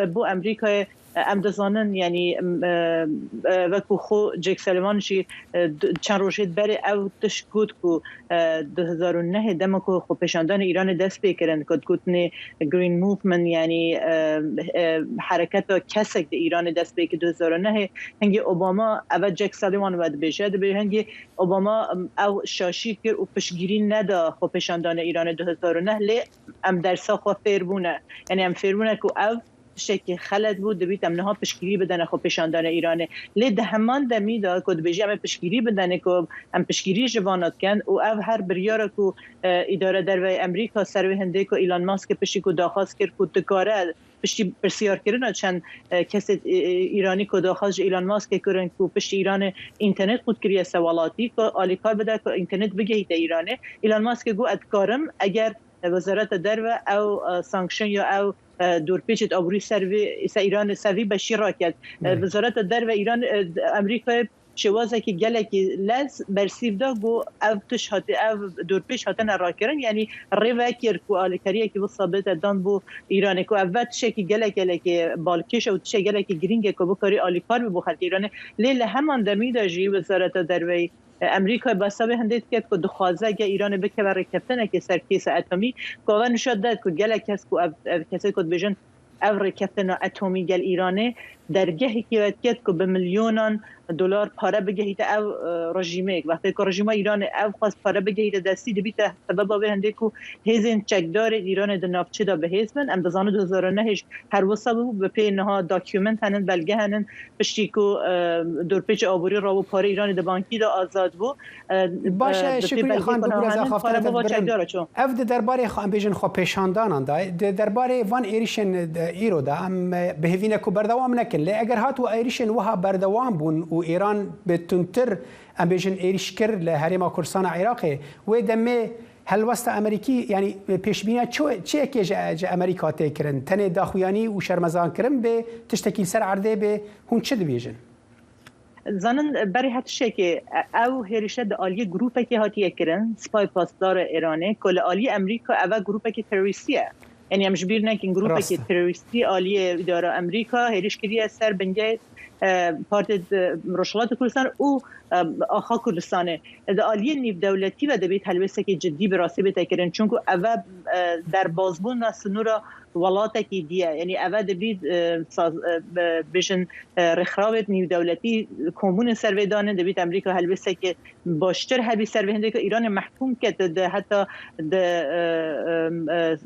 e, bo Amerîkayê, e, em dizanin, yanî, em, e, e, wekû xwe Jake Sullivan jî, e, du-, çend rojê berê ew tişt got ku, e, du hezar û nehê dema ku xwepêşandanê Îranê dest pê kirin, ku digotinê Green Movement, yanî, e, e, hereketa kesek di Îranê dest pê kir du hezar û nehê, hingê Obama, eve Jake Sullivan ve dibêje, dibê hingê Obama, em, ew şaşî kir û piştgirî neda xwepêşandana Îranê du hezar û neh, lê em dersa xwe fêr bûne. Yanî em fêr bûne ku ev tiştekî xelet bû, dibît em niha piştgirî bidene xwepêşandana Îranê. Lê di heman demî de ku dibêjî em ê piştgirî bidene, ku em piştgirî ji vana dikin û ev her biryara ku, e, îdare derve Amerîka ser wê hindê ku Elon Musk piştî ku daxwaz kir ku dikare piştî pirsiyarkirina çend, e, kesê, e, e, Îranî ku daxwaz ji Elon Muskê kirin ku piştî Îranê înternet qut kiriye ser welatî ku alîkar bide ku înternet bigihîte Îranê. Elon Muskê got, ez dikarim eger, e, Wezareta Derve ew, e, sanksiyon ya ew, e, dorpêçê aborî ser vê, ser Îranê, ser vî beşî raket. E, Belê. Wezareta Derve Îran, e, Amerîkayê şêwazekî gelekî lez bersîv da, got ev tişt hati, ev dorpêç hatine rakirin, yanî rê vekir ku alîkariyekî wisa bête dan bo Îranê, ku ev ve tiştekî gelek gelekî balkêş e û tiştek gelekî girîng e ku bikarî alîkar bî bo xelkê Îranê. Lê li heman demî de jî Wezareta Derveyî, e, Amerîkayê behsa vê hindê dike ku dixwaze ge Îranê bikeve rêkeftinekê ser kêsa etomî, ku eve nişa de ku gelek kes ku ev, ev kesê ku dibêjin ev rêkeftina etomî gel Îranê dergehekî wê diket ku bi milyonan dolar pare bigihîte ev, e, rejîmê. Wextê ku rejîma Îranê ev xwest pare bigihîte destî, dibîte sebeba wê hindê ku hêzên çekdarê Îranê di navçê de bi hêz bin. Em dizanin du hezar û nehê jî her wisa bû, bi pê niha document henin, belge henin, piştî ku, e, dorpêçê aborî rabû, parê Îranê di bankî de azad bû. E, Baş e, e, bi pê Şükrî belgê Xan, ku niha bigureze henin, xaftina pare te bû dibirim. Çekdara çû. Ev di derbarê xwe, em bêjin xwepêşandanan de, di derbarê van êrişên de, îro de, em, e, bi hêvî ne ku berdewam nekin. Lê eger hat û êrişên wiha berdewam bûn û Îran bi tundtir, em bêjin, êrîş kir li Herêma Kurdistana Iraqê, wê demê helwesta Amerîkî, yanî pêşbîniya çi, çi yekê ji, ji Amerîka tê kirin? Tenê daxuyanî û şermezankirin bê, tiştekî li ser erdê bê, hûn çi dibêjin? Zanin, berê her tiştekê, ew hêrişe di aliyê grûpekê hatiye kirin, Sipay Pasdara Îranê, ku li aliyê Amerîka ev e grûpekî terorîstî ye. Yanî em ji bîr nekin, grûpekî Rast e. terorîstî aliyê îdara Amerîka hêriş kiriye ser bingehê e, Partê di Rojhilatê Kurdistan û, e, Axa Kurdistanê. Di aliyê nîvdewletî ve dibêt helwêstekî cidî bi rastî bête kirin. Çunku eve, e, derbazbûna sinûra welatekî diye. Yanî eve dibît, e, saz-, e, be-, bêjin, e, rêxrawêt nîvdewletî kombûnê ser vê danê, dibît Amerîka helwêstekî baştir hebî ser vê hindê ku Îranê mehkûm kete de heta di, e, e, e,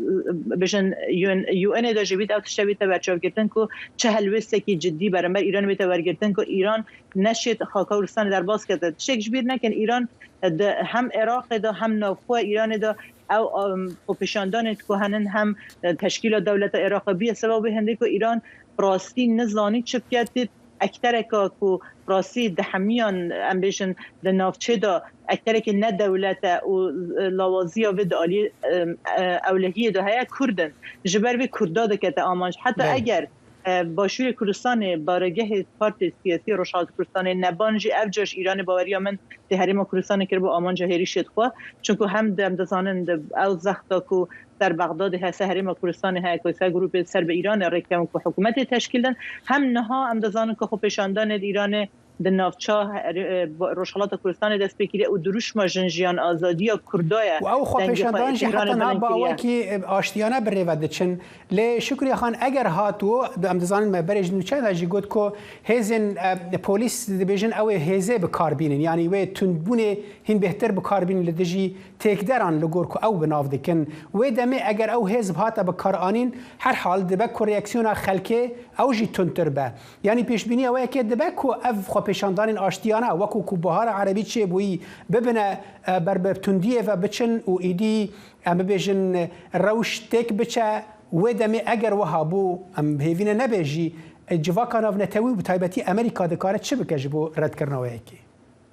bêjin U N, U N ê de jî bît ew tişte bîte berçavgirtin ku çi helwêstekî cidî beramber Îranê bête wergirtin ku Îran neşêt xaka Kurdistanê derbas kete. Tiştek ji bîr nekin, Îran di hem Iraqê de hem navxwe Îranê de ew, em, xwepêşandanê ku henin hem, e, teşkîla dewleta Iraqê bûye sebeb wê hindê ku Îran rastî nizanî çi bike, tê ektereka ku rastî di hemiyan, em bêjin, di navçê de ekterekî ne dewlet e û, e, lawaziya vê di alî, e, e, ewlehiyê de heye, Kurd in. Ji ber vê Kurda dikete amanc. Heta Belê. eger, e, Başûrê Kurdistanê baregehê partê siyasî Rojhilatê Kurdistanê neban jî, ev car ji Îranê baweriya min tê Herêma Kurdistanê kiribû amanca hêrîşê xwe. Çunku hem de em dizanin di ew zexta ku ser Bexdadê hese Herêma Kurdistanê heye ku ser grûpê ser bi Îranê rêkevin ku hikûmetê teşkîl din. Hem niha em dizanin ku xwepêşandanê di Îranê di navça her-, e, Rojhilata Kurdistanê dest pê kiriye û dirûşma jin jiyan azadiya Kurda ye. Û ew xwepêşandan jî heta niha bi awekî, e, aştiyane bi rê ve diçin. Lê Şukriye Xan, eger hat û em dizanin me berê ji nûçe de jî got ku hêzên, e, polîs dibêjin ew ê hêzê bi kar bînin. Yanî wê tundbûnê hîn bêhtir bi kar bînin li dijî têkderan li gor ku ew bi nav dikin. Wê demê eger ew hêz bihate bi kar anîn, herhal dibe ku reaksiyona xelkê ew jî tundtir be. Yanî pêşbîniya we yekê dibe ku ev xwepêşandanên aştiyane wekû ku Bihara Erebî çêbûyî bibine, e, ber bi tundiyê ve biçin û îdî em bibêjin, e, rewş têk biçe. Wê demê eger wiha bû, em hêvî ne nebe jî, e, civaka navnetewî û bi taybetî Amerîka dikare çi bike ji bo redkirina we yekê?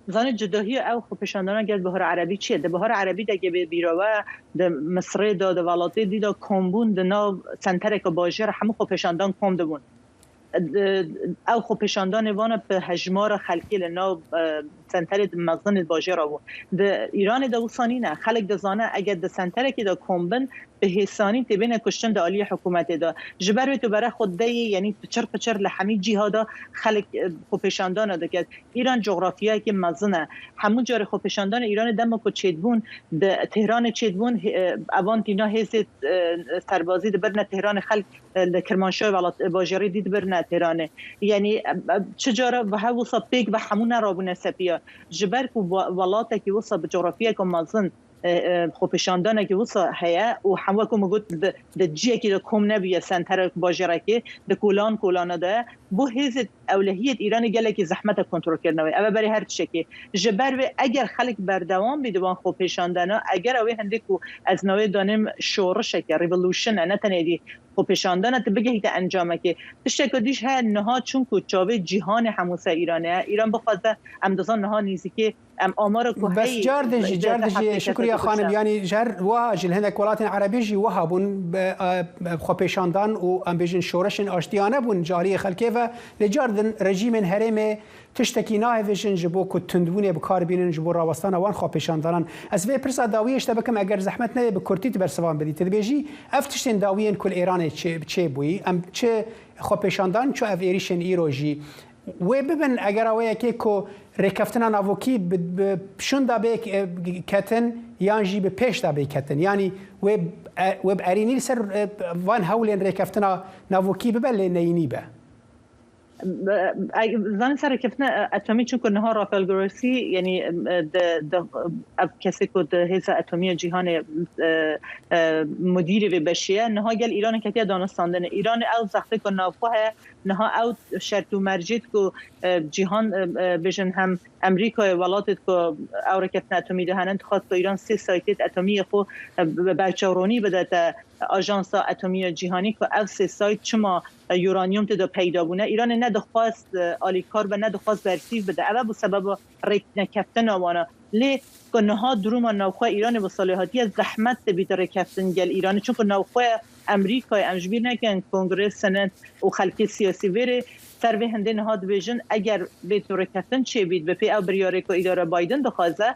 Zanî, cudahiya ew xwepêşandana gel Bihara Erebî çi ye? Di Bihara Erebî de ge bê bîra we, di Misirê de, di welatê dî de kombûn di nav sentereke bajêr hemû xwepêşandan kom dibûn. Di, ew xwepêşandanê vana bi hejmara xelkê li nav, e, senterê di mezin ê bajêra bû. Di Îranê de wisa nîne. Xelk dizane eger di senterekê de kom bin, bi hêsanî tê bêne kuştin di aliyê hikûmetê de. Ji ber wê tu bere xwe deyê, yanî piçir piçir li hemî cîha de xelk, e, xwepêşandana dike. Îran cografyayekî mezin e. Hemû carê xwepêşandanê Îranê dema ku çêdibûn, di Tehranê çêdibûn, hê-, e, evan tîna hêzê, e, serbazî dibirine Tehranê, xelk, e, li Kirmanşahê welat, e, bajêrê dî dibirine Tehranê. Yanî, e, e, çi cara bi hev wisa pêk ve hemû nerabûne sepiya. Ji ber ku we-, welatekî wisa bi cografyayeke mezin, e, e, xwepêşandanekî wisa heye û hem wekî min got, di, di ciyekî de kom nebûye, senterek bajêrekê, di kolan kolana de, bo hêzê ewlehiyê Îranê gelekî zehmet e kontrolkirina wê. Ev e berê her tiştekê. Ji ber vê eger xelk berdewam bî di wan xwepêşandana, eger ew ê hindê ku ez navê danêm şorişeke, revolution e, ne tenê dî xwepêşandana, tu bigihîte encamekê. Tişteke dî jî heye niha, çunku çavê cîhanê hemû ser Îranê ye. Îran bixwaze, em dizan niha nîzîkê Em amara ku Bes hey, car din jî, car din jî, Şukriye Xanim, yanî ji her wiha jî li hinek welatên erebî jî wiha bûn, bi, e, xwepêşandan û em bêjin şoreşên aştiyane bûn ji aliyê xelkê ve, lê car din rejîmên herêmê tiştekî nahêvêjin ji bo ku tundbûnê bi kar bînin ji bo rawestana wan xwepêşandanan. Ez vê pirsa dawiyê ji te bikim, eger zehmet nebe bi kurtî tu bersivan bidî. Tu dibêjî ev tiştên dawiyên ku li Êranê çê-, çêbûyî, em çi xwepêşandan, çi ev êrîşên îro jî wê bibin, egera wê yekê ku rêkeftina navokî bi, bi şûnda bê, e, ketin yan jî bi pêşda bê ketin. Yanî wê, e, wê bi erînî li ser, e, van hewlên rêkeftina navokî bibe, lê neyînî be. E, e, zanî ser rêkeftina, e, etomî, çunku niha Rafael Grossi, yanî, e, di, di, ev kesê ku di hêza etomî ya cîhanê, e, e, mudîrê vê beşê ye, niha gel Îranê ketiye danûstandinê. Îranê ew zextê ku navxwe heye, niha ew şert û mercêt ku, e, cîhan, e, e, bêjin hem Amerîkayê, welatêt ku ew rêkeftin etomî de henin, dixwest ku Îran sê saytêt etomî yê xwe, e, be-, berçavronî bidete Ajansa Etomî ya Cîhanî ku ev sê sayt çima, e, uranyum tê de peyda bûne. Îranê ne dixwest, e, alîkar be, ne dixwest bersiv bide. Ev e bû sebeba rêknekeftina wan e. Lê ku niha duruma navxwe Îranê bi salê hatiye zehmet dibîte rêkeftin gel Îranê. Çunku navxwe Amerîkayê, em ji bîr nekin, Kongre, Senet û xelkê siyasî vê rê ser vê hindê niha dibêjin, eger bê tu rêkeftin çêbît, bi pê ew biryarê ku îdara Biden dixwaze,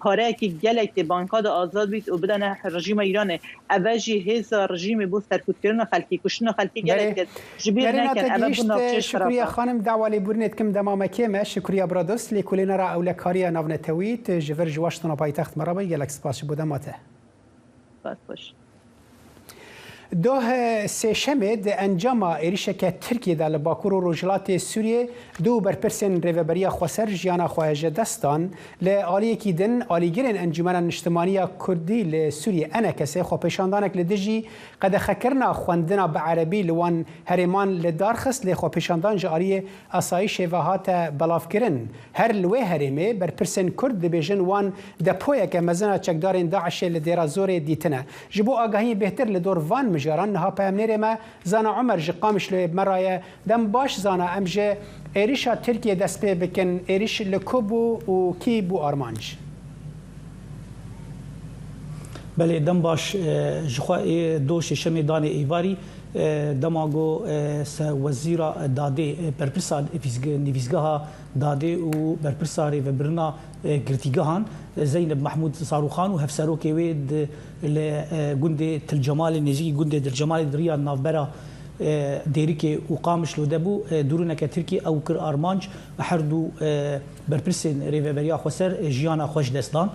pareyekî gelek tê banka de azad bît û bidene rejîma Îranê. Eve jî hêza rejîmê bo serkûtkirina xelkî, kuştina xelkî gelek Belê. Ket. Ji bîr Nerîna nekin, te eve gihîşt, bû navçeyê Şukriye xanim, dawa lêbûrinê dikim dema me kêm e. Şukriye bira dost, lêkolîna ra ewlekariya navnetewî, tu ji vir ji Washingtona paytext me re bûyî, gelek spas ji bo dema te. Spas xweş. Doh sêşemê di encama êrişeke Tirkiyê de li Bakur û Rojhilatê Sûriyê du berpirsên Rêveberiya Xweser jiyana xwe ji dest dan. Li aliyekî din, alîgirên Encûmena Niştimanî ya Kurdî li Sûriyê, ENKSê, xwepêşandanek li dijî qedexekirina xwendina bi erebî li wan herêman li dar xist, lê xwepêşandan ji aliyê asayîşê ve hate belavkirin. Her li wê herêmê berpirsên Kurd dibêjin wan depoyeke mezin a çekdarên DAIŞê li Dêra Zorê dîtine. Ji bo agahiyên bêhtir li dor van mijaran niha peyamnêrê me Zana Omer ji Qamişloyê bi me re ye. Dem baş Zana, em ji êrişa Tirkiyê dest pê bikin. Êriş li ku bû û kî bû armanc? Belê, dem baş, e, ji xwe ê do şêşemê danê êvarî, e, dema ku, e, se wezîra dadê, e, berpirsa nivîzge-, nivîzgeha dadê û berpirsa rêvebirina, e, girtîgehan, e, Zeyneb Mehmûd Sarûxan û hevserokê wê di, li, e, gundê Til Cemalê, nêzîkî gundê Til Cemalê di riya navbera, e, Dêrikê û Qamişlo de bû. E, dûrûneke Tirkî ew kir armanc, her du, e, berpirsên Rêveberiya Xweser, e, jiyana xwe ji dest dan.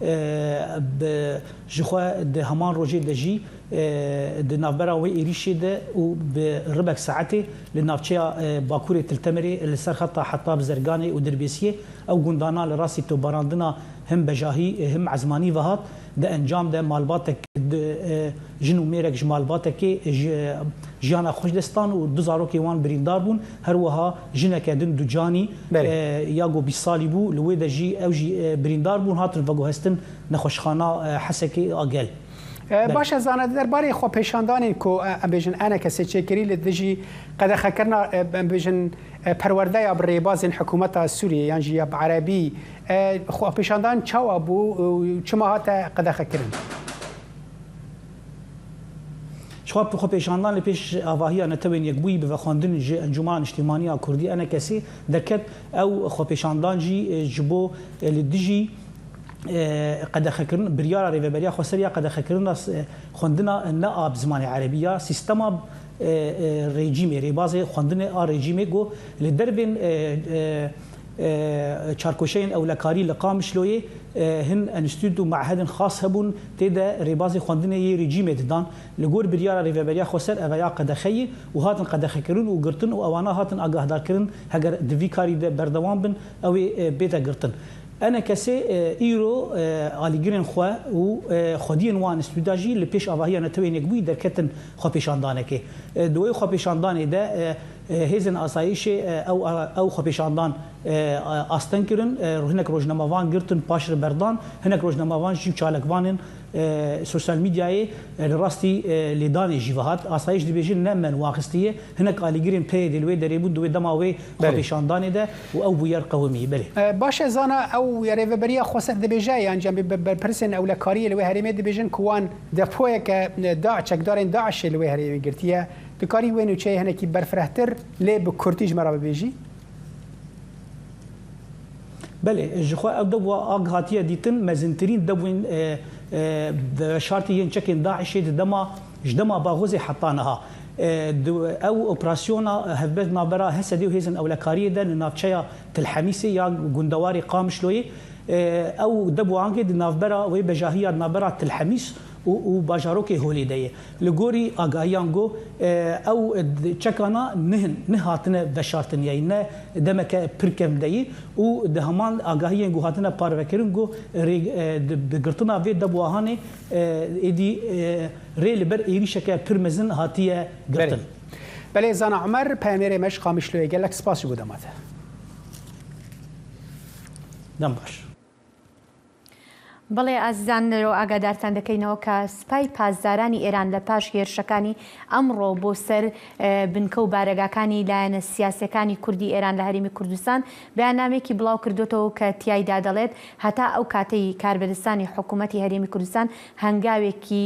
E, bi, ji xwe di heman rojê de jî, e, di navbera wê êrîşê de û bi ribek saetê li navçeya, e, Bakurê Til Temirê li ser xeta Hetab, Zerganê û Dirbêsiyê ew gundana li rastî tobarandina him bejahî, e, him ezmanî ve hat. Di encam de malbatek, di, e, jin û mêrek ji malbatekê, e, ji, jiyana xwe ji dest dan û du zarokê wan birîndar bûn. Her wiha jineke din ducanî, Belê. e, ya ku bîst salî bû, li wê de jî ew jî, e, birîndar bûn, hatin veguhestin nexweşxana, e, Hesekê a gel. E, Belê. Baş e, Zana, di derbarê xwepêşandanên ku, e, em bêjin ENKSê çêkirî li dijî qedexekirina, e, em bêjin, e, perwerdeya bi rêbazên hikûmeta Sûriyê yan jî ya bi erebî, e, xwepêşandan çawa bû û çima hate qedexekirin? Ji xwe xwepêşandan li pêş avahiya Netewên Yekbûyî bi vexwendin ji Encûmena Niştîmanî ya Kurdî, ENKSê, derket. Ew xwepêşandan jî, e, ji bo, e, li dijî, e, qedexekirin, biryara Rêveberiya Xweser ya qedexekirina, e, xwendina ne a bi zimanê erebî ya sîstema, e, e, rejîmê, rêbazê xwendinê a rejîmê ku li dervên, e, e, e, çarkoşeyên ewlekarî li Qamişloyê, e, hin enstîtût û mehedên xas hebûn, tê de rêbazê xwendinê yê rejîmê didan. Li gor biryara Rêveberiya Xweser eve ya qedexeyî û hatin qedexekirin û girtin û ewana hatin agahdarkirin, heger di vî karî de berdewam bin, ew ê, e, bête girtin. ENKSê, e, îro, e, alîgirên xwe û, e, xwediyên wan stûda jî li pêş avahiya Netewên Yekbûyî derketin xwepêşandanekê. E, di wê xwepêşandanê de, e, e, hêzên asayîşê, e, ew, ew xwepêşandan, e, asteng kirin, e, hinek rojnamevan girtin, paş re berdan, hinek rojnamevan jî û çalakvanên, e, sosyal medyayê, e, li rastî, e, lêdanê jî ve hat. Asayîş dibêjin ne me wan xistiye, hinek alîgirên P Y D li wê derê bûn, di wê dema wê Belê. xwepêşandanê de û ew bûyer qewimî. Belê. E, baş e, Zana, ew ya Rêveberiya Xweser dibêje, yan jî em bi berpirsên ewlekariyê li wê herêmê dibêjin ku wan depoyeke, e, da-, çekdarên DAIŞê li wê herêmê girtiye. Dikarî wê nûçeyê hinekî berfirehtir lê bi kurtî ji me re bibêjî? Belê, ji xwe ev debwa a hatiye dîtin, mezintirîn debwên, e, e, veşartî yên çekên DAIŞê di dema, ji dema Baxozê heta niha. E, di, ew operasyona hevbet navbera H S D û hêzên ewlekariyê de li navçeya Til Hemîsê ya gundewarê Qamişloyê, e, ew debwa angê di navbera wê bejahiya di navbera Til Hemîs û, û bajarokê Holê de ye. Li gorî agahiyan got, e, ew, e, çekana nihin, nihatine veşartin, yayî ne demeke pir kevn de ye û di heman agahiyên ku hatine parvekirin got, rê, e, di, bi girtina vê debwahanê, e, êdî, e, rê li ber êrîşeke pir mezin hatiye girtin. Belê. Belê, Zana Omer, peyamnêrê me ji Qamişloyê, gelek spas ji bo dema te. Dem baş. بەڵێ ئازیزان، لەرەوە ئاگادارتان دەکەینەوە کە سوپای پاسدارانی ئێران لە پاش هێرشەکانی ئەمڕۆ بۆ سەر بنکە و بارەگاکانی لایەنە سیاسیەکانی کوردی ئێران لە هەرێمی کوردستان بەیاننامەیەکی بڵاو کردوتەوە کە تیایدا دەڵێت هەتا ئەو کاتەی کاربەدەستانی حکوومەتی هەرێمی کوردستان هەنگاوێکی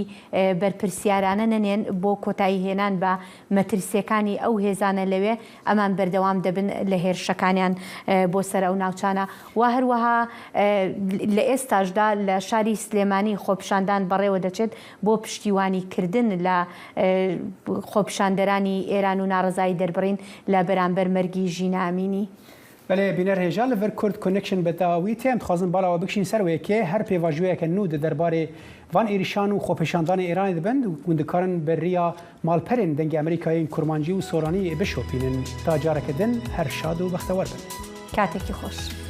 بەرپرسیارانە نەنێن بۆ کۆتایی هێنان بە مەترسیەکانی ئەو هێزانە لەوێ، ئەمان بەردەوام دەبن لە هێرشەکانیان بۆ سەر ئەو ناوچانە. و هەروەها لە ئێستاشدا لە شاری سلێمانی خۆپیشاندان بەڕێوە دەچێت بۆ پشتیوانی کردن لە خۆپیشاندەرانی ئێران و ناڕەزایی دەربڕین لە بەرامبەر مەرگی ژینا ئەمینی. بەڵێ، بینەر هێژا، li vir Kurd Connection bi dawî tê. Em dixwazin bala we bikişîn ser wê yekê. Her pêvajoyeke nû di derbarê van êrîşan û xwepêşandanê Îranê dibin, hûn dikarin bi riya malperên Dengê Amerîkayê yên kurmancî û soranî bişopînin. Ta careke din, her şad û bextewar bin. Katekî xweş.